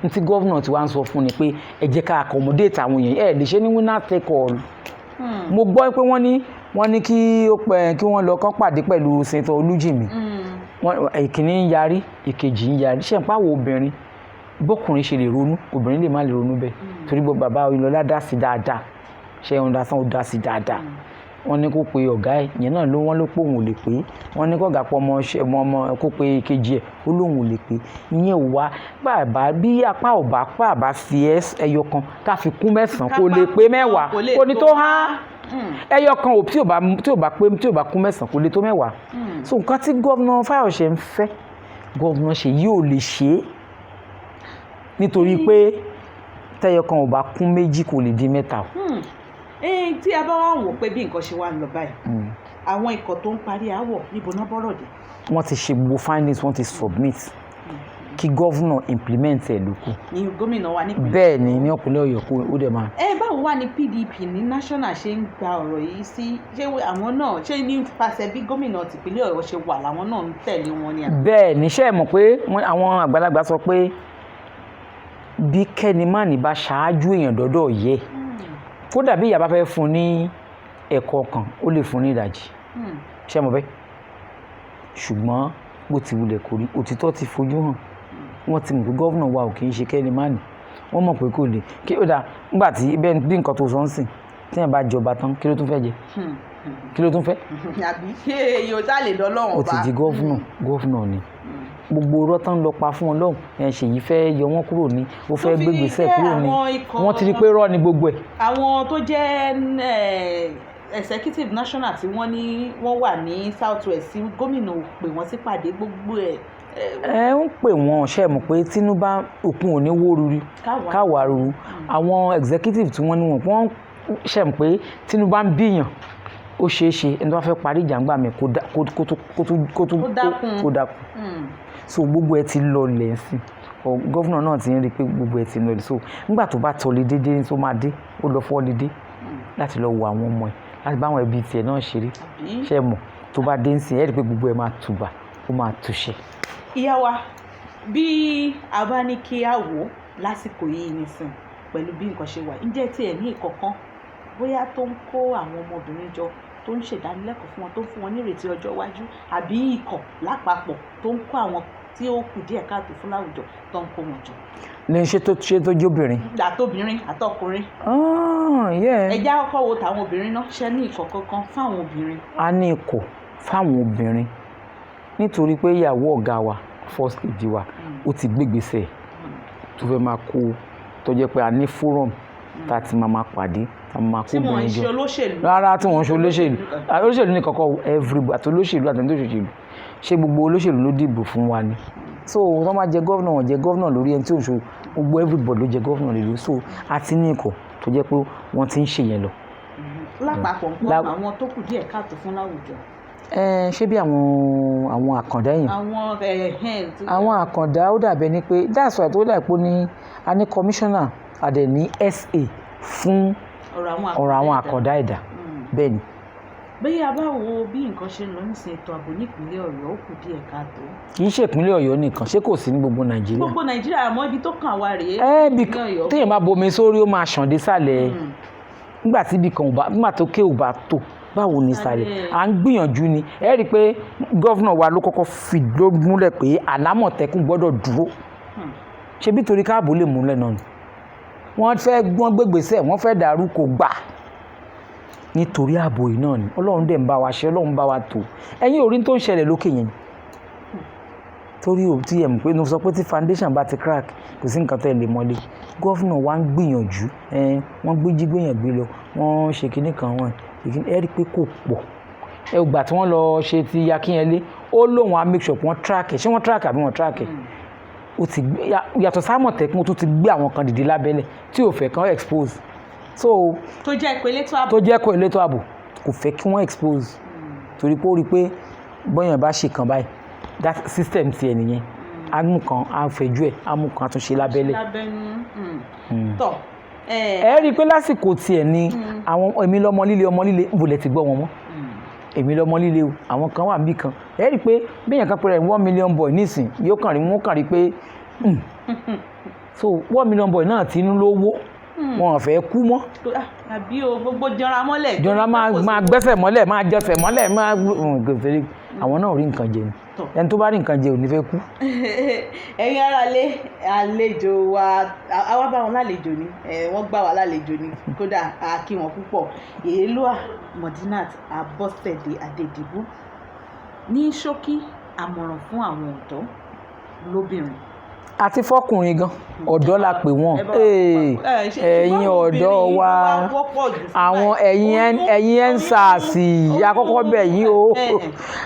N tí governor ti wá ń sọ fún ni pé ẹ jẹ́ ká accommodate àwọn èèyàn. Ẹ lè ṣe ní winner take all. Mo gbọ́ pé wọ́n ní kí ó pẹ́ kí wọ́n lọ kán pàdé pẹ̀lú Senator Olújìmí. Ìkíní ń yarí, ìkejì ń yarí. Ṣé ń pàwọ̀ obìnrin, bọ́kùnrin ṣe lè ronú, obìnrin lè má lè ronú bẹ́ẹ̀, torí gbọ́ bàbá Oyinlọ́lá dá sí dáadáa. Ṣé ń dasán? Ó dá sí dáadáa. Wọ́n ní kó pe ọ̀gá ẹ̀ yẹn náà ló, wọ́n ló pé òun ò lè pé. Wọ́n ní kó ọ̀gá pọ̀ ọmọ ọmọ kó pe kejì ẹ̀, ó lóun ò lè pé. Ìyẹn ò wá bàbá bí apá ò bá pa àbá fi ẹyọ kan ká fi kún mẹ́sàn-án, kó lè pé 10, kò ní tó há. Ẹyọ kan ò tí ò bá pé, tí ò bá kún mẹ́sàn-án, kò lè tó 10. So nǹkan tí Governor Fáyọ̀ṣe ń fẹ́, Governor Ṣèyí ò lè ṣe é, nítorí pé tẹyọ kan ò bá kún méjì, kò lè di mẹ́ta o. Tí a bá wá wò pé bí nǹkan ṣe wá ń lọ báyìí, àwọn ikọ̀ tó ń parí aáwọ̀, níbo náà bọ́rọ̀ dé? Wọ́n ti ṣe gbogbo findings, wọ́n ti submit. Kí governor implement ẹ̀ ló kù. Ní gómìnà wa nípìnlẹ̀. Bẹ́ẹ̀ ni, ní ìpínlẹ̀ Ọ̀yọ́, kó ó dẹ̀ máa. Ẹ báwo wá ní PDP ní national ṣe ń gba ọ̀rọ̀ yìí sí? Ṣé àwọn náà ṣé nípasẹ̀ bí gómìnà tìpínlẹ̀ Ọ̀yọ́ ṣe wà làwọn náà ń tẹ̀lé wọn ni àbí? Bẹ́ẹ̀ ni. Ṣé ẹ mọ̀ pé àwọn àgbàlagbà sọ pé bí kẹ́ni-má-ní bá ṣáájú èèyàn dọ́dọ̀ yẹ, kódà bí ìyá bá fẹ́ fún un ní ẹ̀kọ́ kan, ó lè fún un ní ìdajì. Ṣé ẹ mọ̀ bẹ́ẹ̀? Ṣùgbọ́n bó ti wulẹ̀ kó rí, òtítọ́ ti fojú hàn. Wọ́n ti mọ̀ pé governor wa ò kì í ṣe kẹ́ni-má-ní. Wọ́n mọ̀ pé kò lè kí ó dáa nígbà tí bẹ́ẹ̀ bí nǹkan tó sọ ń sìn, tí èèyàn bá jọba tán, kí ló tún fẹ́ jẹ? Kí ló tún fẹ́? Àbí ṣé èyí ò sá lè dọ́lọ́wọ́n Ó bá? ti di governor. Governor ni. Gbogbo irọ́ tán lọ pa fún wọn lọ́hùn ẹ̀, Ṣèyí fẹ́ yọ wọ́n kúrò ní, ó fẹ́ Tó fi gbégbèsè jẹ́ kúrò ní, àwọn ikọ̀ wọ́n ti rí pé irọ́ ni gbogbo ẹ̀. Àwọn tó jẹ́ executive national tí wọ́n ní wọ́n wà ní South West tí gómìnà ò pè wọ́n sípàdé, gbogbo ẹ̀. Ẹ ń pè wọ́n. Ṣe mọ̀ pé Tinubu òkun ò ní wó ruru Káwa. Káwa ruru. Àwọn executive tí wọ́n ní wọ́n ṣe mọ̀ pé Tinubu ń bíyàn, ó ṣeé ṣe ẹni tó bá fẹ́ parí ìjà ńgbà mi kó dá- kó kó tó kó tó kó tó Kó dákun. Kó dákun. So gbogbo ẹ ti lọlẹ̀ sí ọ. Governor náà ti ń rí i pé gbogbo ẹ ti lọlẹ̀. So nígbà tó bá tọ́lé dédé tó máa dé, ó lọ fọ́ lédè láti lọ wo àwọn ọmọ ẹ, láti bá àwọn ẹbí tiẹ̀ náà ṣeré. Àbí? Ṣe mọ̀, tó bá dé ń sìn, ẹ rí i pé gbogbo ẹ máa tùbà, ó máa túṣẹ. Ìyá wa, bí a bá ní kí a wò ó lásìkò yìí nísìn, pẹ̀lú bí nǹkan ṣe wà, ǹjẹ́ tí ẹ̀ ní ìkọ̀kan bóyá tó ń kó àwọn ọmọbìnrin jọ, tó ń ṣèdánilẹ́kọ̀ọ́ fún wọn, tó ń fún wọn ní ìrètí ọjọ́ iwájú, àbí ikọ̀ lápapọ̀ tó ń kó àwọn tí ó kù díẹ̀ káàtó fún láwùjọ, tó ń kó wọn jọ? Ní ṣe tó jóbìnrin. Àtobìnrin àtọkùnrin. Ah, yeah. Ẹ já kọ́kọ́ wo tàwọn obìnrin náà. Ṣe ní ikọ̀ kankan fáwọn obìnrin? A ní ikọ̀ fáwọn obìnrin, nítorí pé ìyàwó ọ̀gá wa, first lady wa, ó ti gbégbèsè tó fẹ́ máa kó, tó jẹ́ pé a ní forum tá a ti máa pàdé, tá a máa kó Tí wọ́n ń obìnrin ṣe jọ. olóṣèlú? Rárá, tí wọ́n ń ṣe olóṣèlú. Olóṣèlú ní kọ́kọ́ everybody, àti olóṣèlú àti ẹni tó ṣòṣèlú. Ṣé gbogbo olóṣèlú ló dìbò fún wa ni? So wọ́n máa jẹ governor, wọ́n jẹ governor lórí ẹni tí ò ń ṣe. Gbogbo everybody ló jẹ governor lórí. So a ti ní ikọ̀ tó jẹ́ pé wọ́n ti ń ṣe yẹn lọ. Lápapọ̀ nǹkan, àwọn tó kù díẹ̀ káàtó fún láwùjọ? Ẹ ṣé bí àwọn àkàndá èèyàn? Àwọn ẹ̀hẹ́n Àwọn àkàndá, ó dàbẹ̀ ni pé that's why tó dà pé ní a ní commissioner, a dẹ̀ ní SA fún ọ̀rọ̀ àwọn ọ̀rọ̀ àwọn ẹ̀dá. Àkàndá ẹ̀dá. Bẹ́ẹ̀ ni. Bẹ́ẹ̀ a bá wo bí nǹkan ṣe ń lọ nísìnyí, ètò ààbò nípìnlẹ̀ Ọ̀yọ́, ó kù díẹ̀ káàtó. Kì í ṣe ìpínlẹ̀ Ọ̀yọ́ nìkan, ṣé kò sí ní gbogbo Nàìjíríà? Gbogbo Nàìjíríà, àmọ́ ibi tó kàn wá rèé, Ẹ bí ìpínlẹ̀ Ọ̀yọ́. téèyàn bá bomi sórí, ó máa ṣàn dé sàlẹ̀. Nígbà tí ibì kan ò bá, nígbà tó ké ò bá tó, báwo ni ìsàlẹ̀? Sàlẹ̀. À ń gbìyànjú ni. Ẹ rí i pé governor wa ló kọ́kọ́ fi ló múlẹ̀ pé àlámọ̀tẹ́kùn gbọ́dọ̀ dúró. Ṣebí torí káàbò lè múlẹ̀ náà ni. Wọ́n fẹ́ wọ́n gbégbèsè, wọ́n fẹ́ dàrú, kò gbà, nítorí ààbò yìí náà ni. Ọlọ́run dẹ̀ ń bá wa ṣe, Ọlọ́run bá wa tò. Ẹ̀yin orí tó ń ṣẹlẹ̀ lókè yẹn, torí ò tí ẹ̀ mọ̀ pé mo sọ pé tí foundation bá ti crack, kò sí nǹkan tẹ́ ẹ lè mọ́lé. Governor wa ń gbìyànjú. Wọ́n gbé jí gbìyànjú gbé lọ, wọ́n ṣe kinní kan, wọ́n ẹ rí i pé kò pọ̀. Ẹ gbà tí wọ́n lọ ṣe ti Akínyẹlé, ó lóun á make sure pé wọ́n track ẹ̀. Ṣé wọ́n track àbí wọ́n track ẹ̀? Ó ti yàtọ̀ sámọ̀tẹ́kùn, ó tún ti gbé àwọn kan dìde lábẹ́lẹ̀ tí ò fẹ́ kán expose. So Tó jẹ́ ìpele tó ààbò. Tó jẹ́ kó elétò ààbò, kò fẹ́ kí wọ́n expose, torí pé ó rí i pé bọ́yàn bá ṣe kan báyìí, that system tiẹ̀ nìyẹn, á mú kan, á fẹjú ẹ̀, á mú kan, á tún ṣe lábẹ́lẹ̀. Lábẹ́nú tọ̀. Ẹ rí i pé lásìkò tiẹ̀ ni àwọn èmi lọ́mọ líle, ọmọ líle ń bolẹ̀ ti gbọ́ wọn mọ́. Èmi lọ́mọ líle o, àwọn kan wà níbì kan. Ẹ rí i pé bí èèyàn kan pẹ̀lú 1 million boy nísìn, yóò kàn rí, wọ́n kàn rí pé so 1 million boy náà ti ń lówó, wọn ò fẹ́ kú mọ́. Àbí o, gbogbo jọra mọ́lẹ̀. Jọra máa gbẹ́sẹ̀ mọ́lẹ̀, máa jẹsẹ̀ mọ́lẹ̀, máa gbèsè. Àwọn náà rí nǹkan jẹ ni. Ẹni tó bá rí nǹkan jẹ ò ní fẹ́ kú. Ẹ̀yin aráalé, àlejò wa, àwa bá wọn lálejò ni, wọ́n gbà wá lálejò ni. Kódà a kí wọn púpọ̀. Èélúà Modinat Abọ́sẹ̀dé Adédìbú, ní ṣókí, àmọ̀ràn fún àwọn ọ̀dọ́ lóbìnrin. Àti fọkùnrin gan, ọ̀dọ́ la pè wọ́n. Ẹ̀yin ọ̀dọ́ wa, àwọn ẹ̀yin EndSARS, àkọ́kọ́ bẹ̀ yín o,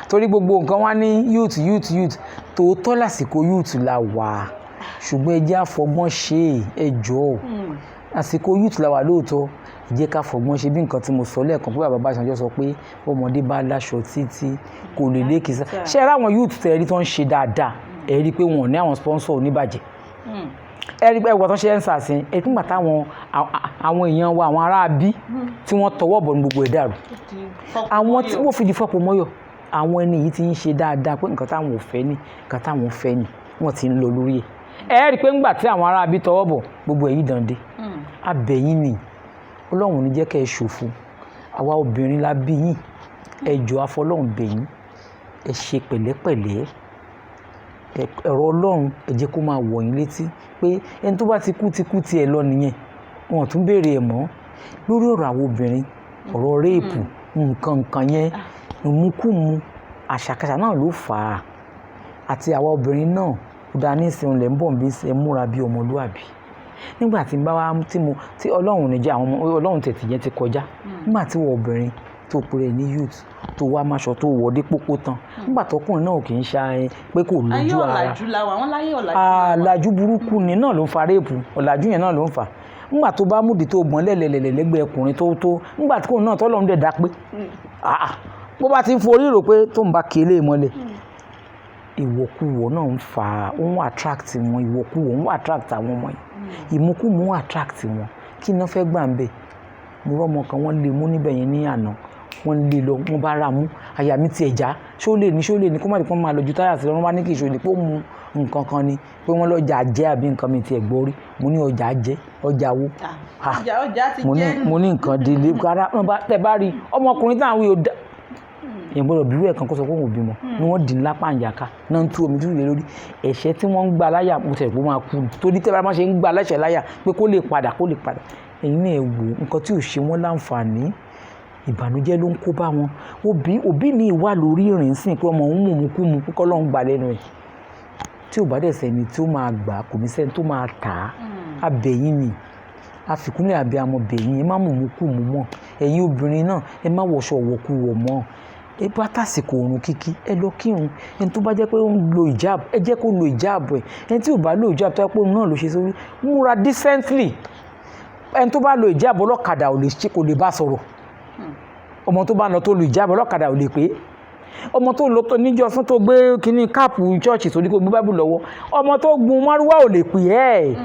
torí gbogbo nǹkan wá ní youth, youth, youth. Tòótọ́ lásìkò youth la wà, ṣùgbọ́n ẹ jẹ́ àfọgbọ́n ṣe é. Ẹ jọ̀ọ́, àsìkò youth la wà lóòótọ́, ẹ jẹ́ ká fọgbọ́n ṣe. Bí nǹkan tí mo sọ lẹ́ẹ̀kan pé bàbá Ọbásanjọ́ sọ pé ọmọdé bá láṣọ títí, kò lè lékìsà. Ṣé ẹ ráwọn youth tẹ̀ rí tó ń ṣe dáadáa? Ẹ rí i pé wọn ò ní àwọn sponsor oníbàjẹ́. Ẹ rí i pé ẹwà tó ṣe ń sàsìn ẹ nígbà táwọn àwọn èèyàn wa, àwọn ará bí tí wọ́n tọwọ́ bọ̀ ní gbogbo ẹ̀ dàrú. Àwọn tí wọ́n fi di fọ́pọ̀ mọ́yọ̀, àwọn ẹni yìí ti ń ṣe dáadáa pé nǹkan táwọn ò fẹ́ ni, nǹkan táwọn fẹ́ ni, wọ́n ti ń lọ lórí ẹ̀. Ẹ rí i pé ńgbà tí àwọn ará bí tọwọ́ bọ̀, gbogbo èyí dànde. Abẹ̀yìn ni Ọlọ́run ní jẹ́ kẹ́ ẹ ṣòfò. Àwa obìnrin la bí yín. Ẹ jọ̀ọ́, afọlọ́run bẹ̀yìn, ẹ ṣe pẹ̀lẹ́pẹ̀lẹ́. Ẹ̀rọ Ọlọ́run, ẹ jẹ́ kó máa wọ̀ yín létí pé ẹni tó bá ti kú ti kú tiẹ̀ lọ nìyẹn, wọn ò tún béèrè ẹ̀ mọ́. Lórí ọ̀rọ̀ àwọn obìnrin, ọ̀rọ̀ rape, nǹkan nǹkan yẹn, ìmukúmu, àṣàkáṣà náà ló fà á. Àti àwa obìnrin náà, ó dáa nísìnyí lẹ̀ ń bọ̀ bí ẹ múra bí ọmọlúàbí. Nígbà tí n bá wá tí mo tí Ọlọ́run ní jẹ́ àwọn ọmọ Ọlọ́run tètè yẹn ti kọjá, nígbà tí wọ́n obìnrin tó pe rẹ̀ ní youth, tó wá máṣọ tó wọ̀ dé pópó tán, nígbà tọkùnrin náà kì í ṣe pé kò Ayé lójú ara. ọ̀làjú la wà, wọ́n láyé ọ̀làjú la wà. Ọ̀làjú burúkú ni náà ló ń fa rape. Ọ̀làjú yẹn náà ló ń fà. Nígbà tó bá múdi tó gbọ́n lẹ̀lẹ̀lẹ̀lẹ̀ lẹ́gbẹ̀ẹ́ ọkùnrin tó nígbà tí kò náà tọ́lọ́run dẹ̀ dá pé bó bá ti ń forí rò pé tó ń bá kélé mọ́lẹ̀, ìwọ̀kuwọ̀ náà ń fà á, ó ń attract wọn. Ìwọ̀kuwọ̀ ń attract àwọn ọmọ yìí, ìmukúmu ń attract wọn. Kí iná fẹ́ gbà ń bẹ̀? Mo rọ́mọ kan, wọ́n lé mú níbẹ̀ yẹn ní àná, wọ́n lé lọ, wọ́n bá ra mú. Àyà mi tiẹ̀ já. Ṣó lè ní, ṣó lè ní, kó má di pé wọ́n máa lọ ju táyà sí lọ. Wọ́n bá ní kì í ṣe olè, pé ó mu nǹkan kan ni, pé wọ́n lọ́jà jẹ́ àbí nǹkan mi tiẹ̀ gbọ́ rí. Mo ní ọjà jẹ́, ọjà wo? Ọjà ti Mo ní jẹ́. Mo ní nǹkan délé rárá. Wọ́n bá tẹ bá rí ọmọkùnrin táwọn yóò dá èèyàn gbọ́dọ̀ bírú ẹ̀ kan kó sọ pé òun ò bímọ ni. Wọ́n dì ní lápá àǹjàká náà, ń tú omi tútù lé lórí ẹ̀ṣẹ̀ tí wọ́n ń gbà láyà. Mo tẹ̀ pé ó máa kú ni, torí tẹ́ bá máa ṣe ń gbà lẹ́sẹ̀ láyà pé kó lè padà, kó lè padà. Ẹ̀yin náà ẹ wò, nǹkan tí ò ṣe wọ́n láǹfààní, ìbànújẹ́ ló ń kó bá wọn. Òbí mi wà lórí ìrìn sìn pé ọmọ òun mú kú mu kọ́ ló ń gbà lẹ́nu ẹ̀. Tí ò bá dẹ̀ sẹ́ni tí ó máa gbà, kò ní sẹ́ni tó máa tà á. Abẹ̀yìn ni àfikúnlẹ̀ abiyamọ bẹ̀yìn, ẹ má mú kú mu mọ́. Ẹ̀yin obìnrin náà, ẹ má wọṣọ wọ̀kuwọ̀ mọ́. Ẹ bá tàsìkò òrùn kíkí, ẹ lọ kírun. Ẹni tó bá jẹ́ pé ó ń lo hijab, ẹ jẹ́ kó lo hijab ẹ̀. Ẹni tí ò bá lo hijab, tó jẹ́ pé òun náà ló ṣe sórí, múra decently. Ẹni tó bá lo hijab, ọlọ́kadà ò lè ṣe, kò lè bá sọ̀rọ̀. Ọmọ tó bá lọ tó lo hijab, ọlọ́kadà ò lè pé. Ọmọ tó lọ tó níjọ́ fún tó gbé kínní cap church sórí, kó gbé bábù lọ́wọ́, ọmọ tó gun márúwá ò lè pè ẹ́.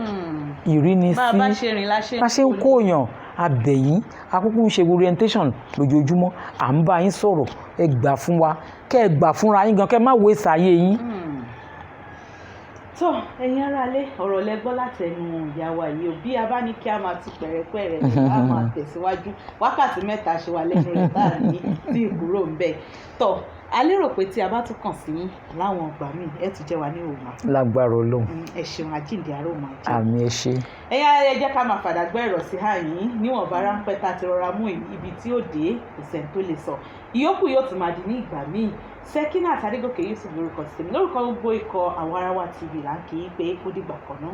Ìrínisí. Bá a bá ṣe rìn la ṣe bá ṣe ń kóyàn. Abẹ̀yìn, akúkú ń ṣe orientation lójoojúmọ́, à ń bá yín sọ̀rọ̀. Ẹ gbà fún wa, kẹ́ ẹ gbà fúnra yín gan, kẹ́ ẹ má wo ìsàyè yín. Tó ẹ̀yin aráalé, ọ̀rọ̀ lẹ gbọ́ látẹnu ìyá wa yìí o. Bí a bá ní kí a máa tú pẹ̀rẹ̀pẹ̀rẹ̀, a máa tẹ̀síwájú, wákàtí 3 ṣe wà lẹ́nu rẹ̀ tá à ní tí ìkúrò ń bẹ̀ tọ́. A lérò pé tí a bá tún kàn sí yín láwọn ọgbà míì, ẹ tún jẹ́ wa ní òun. Lágbára Ọlọ́run. Ẹ ṣeun, àjíǹde àárò máa jẹ́. Àmín, ẹ ṣé. Ẹ̀yin ará, ẹ jẹ́ ká máa fàdàgbẹ́ ẹ̀rọ sí àyín níwọ̀nba ráńpẹ́ tá a ti rọra mú ibi tí ó dé. Kò sẹ́ni tó lè sọ ìyókù, yóò tún máa di ní ìgbà míì. Sekinat Adégòkè Yusuf lórúkọ tèmi, lórúkọ gbogbo ikọ̀ Àwọn Ará Wa TV, là ń kí i pé ó dìgbà kan náà.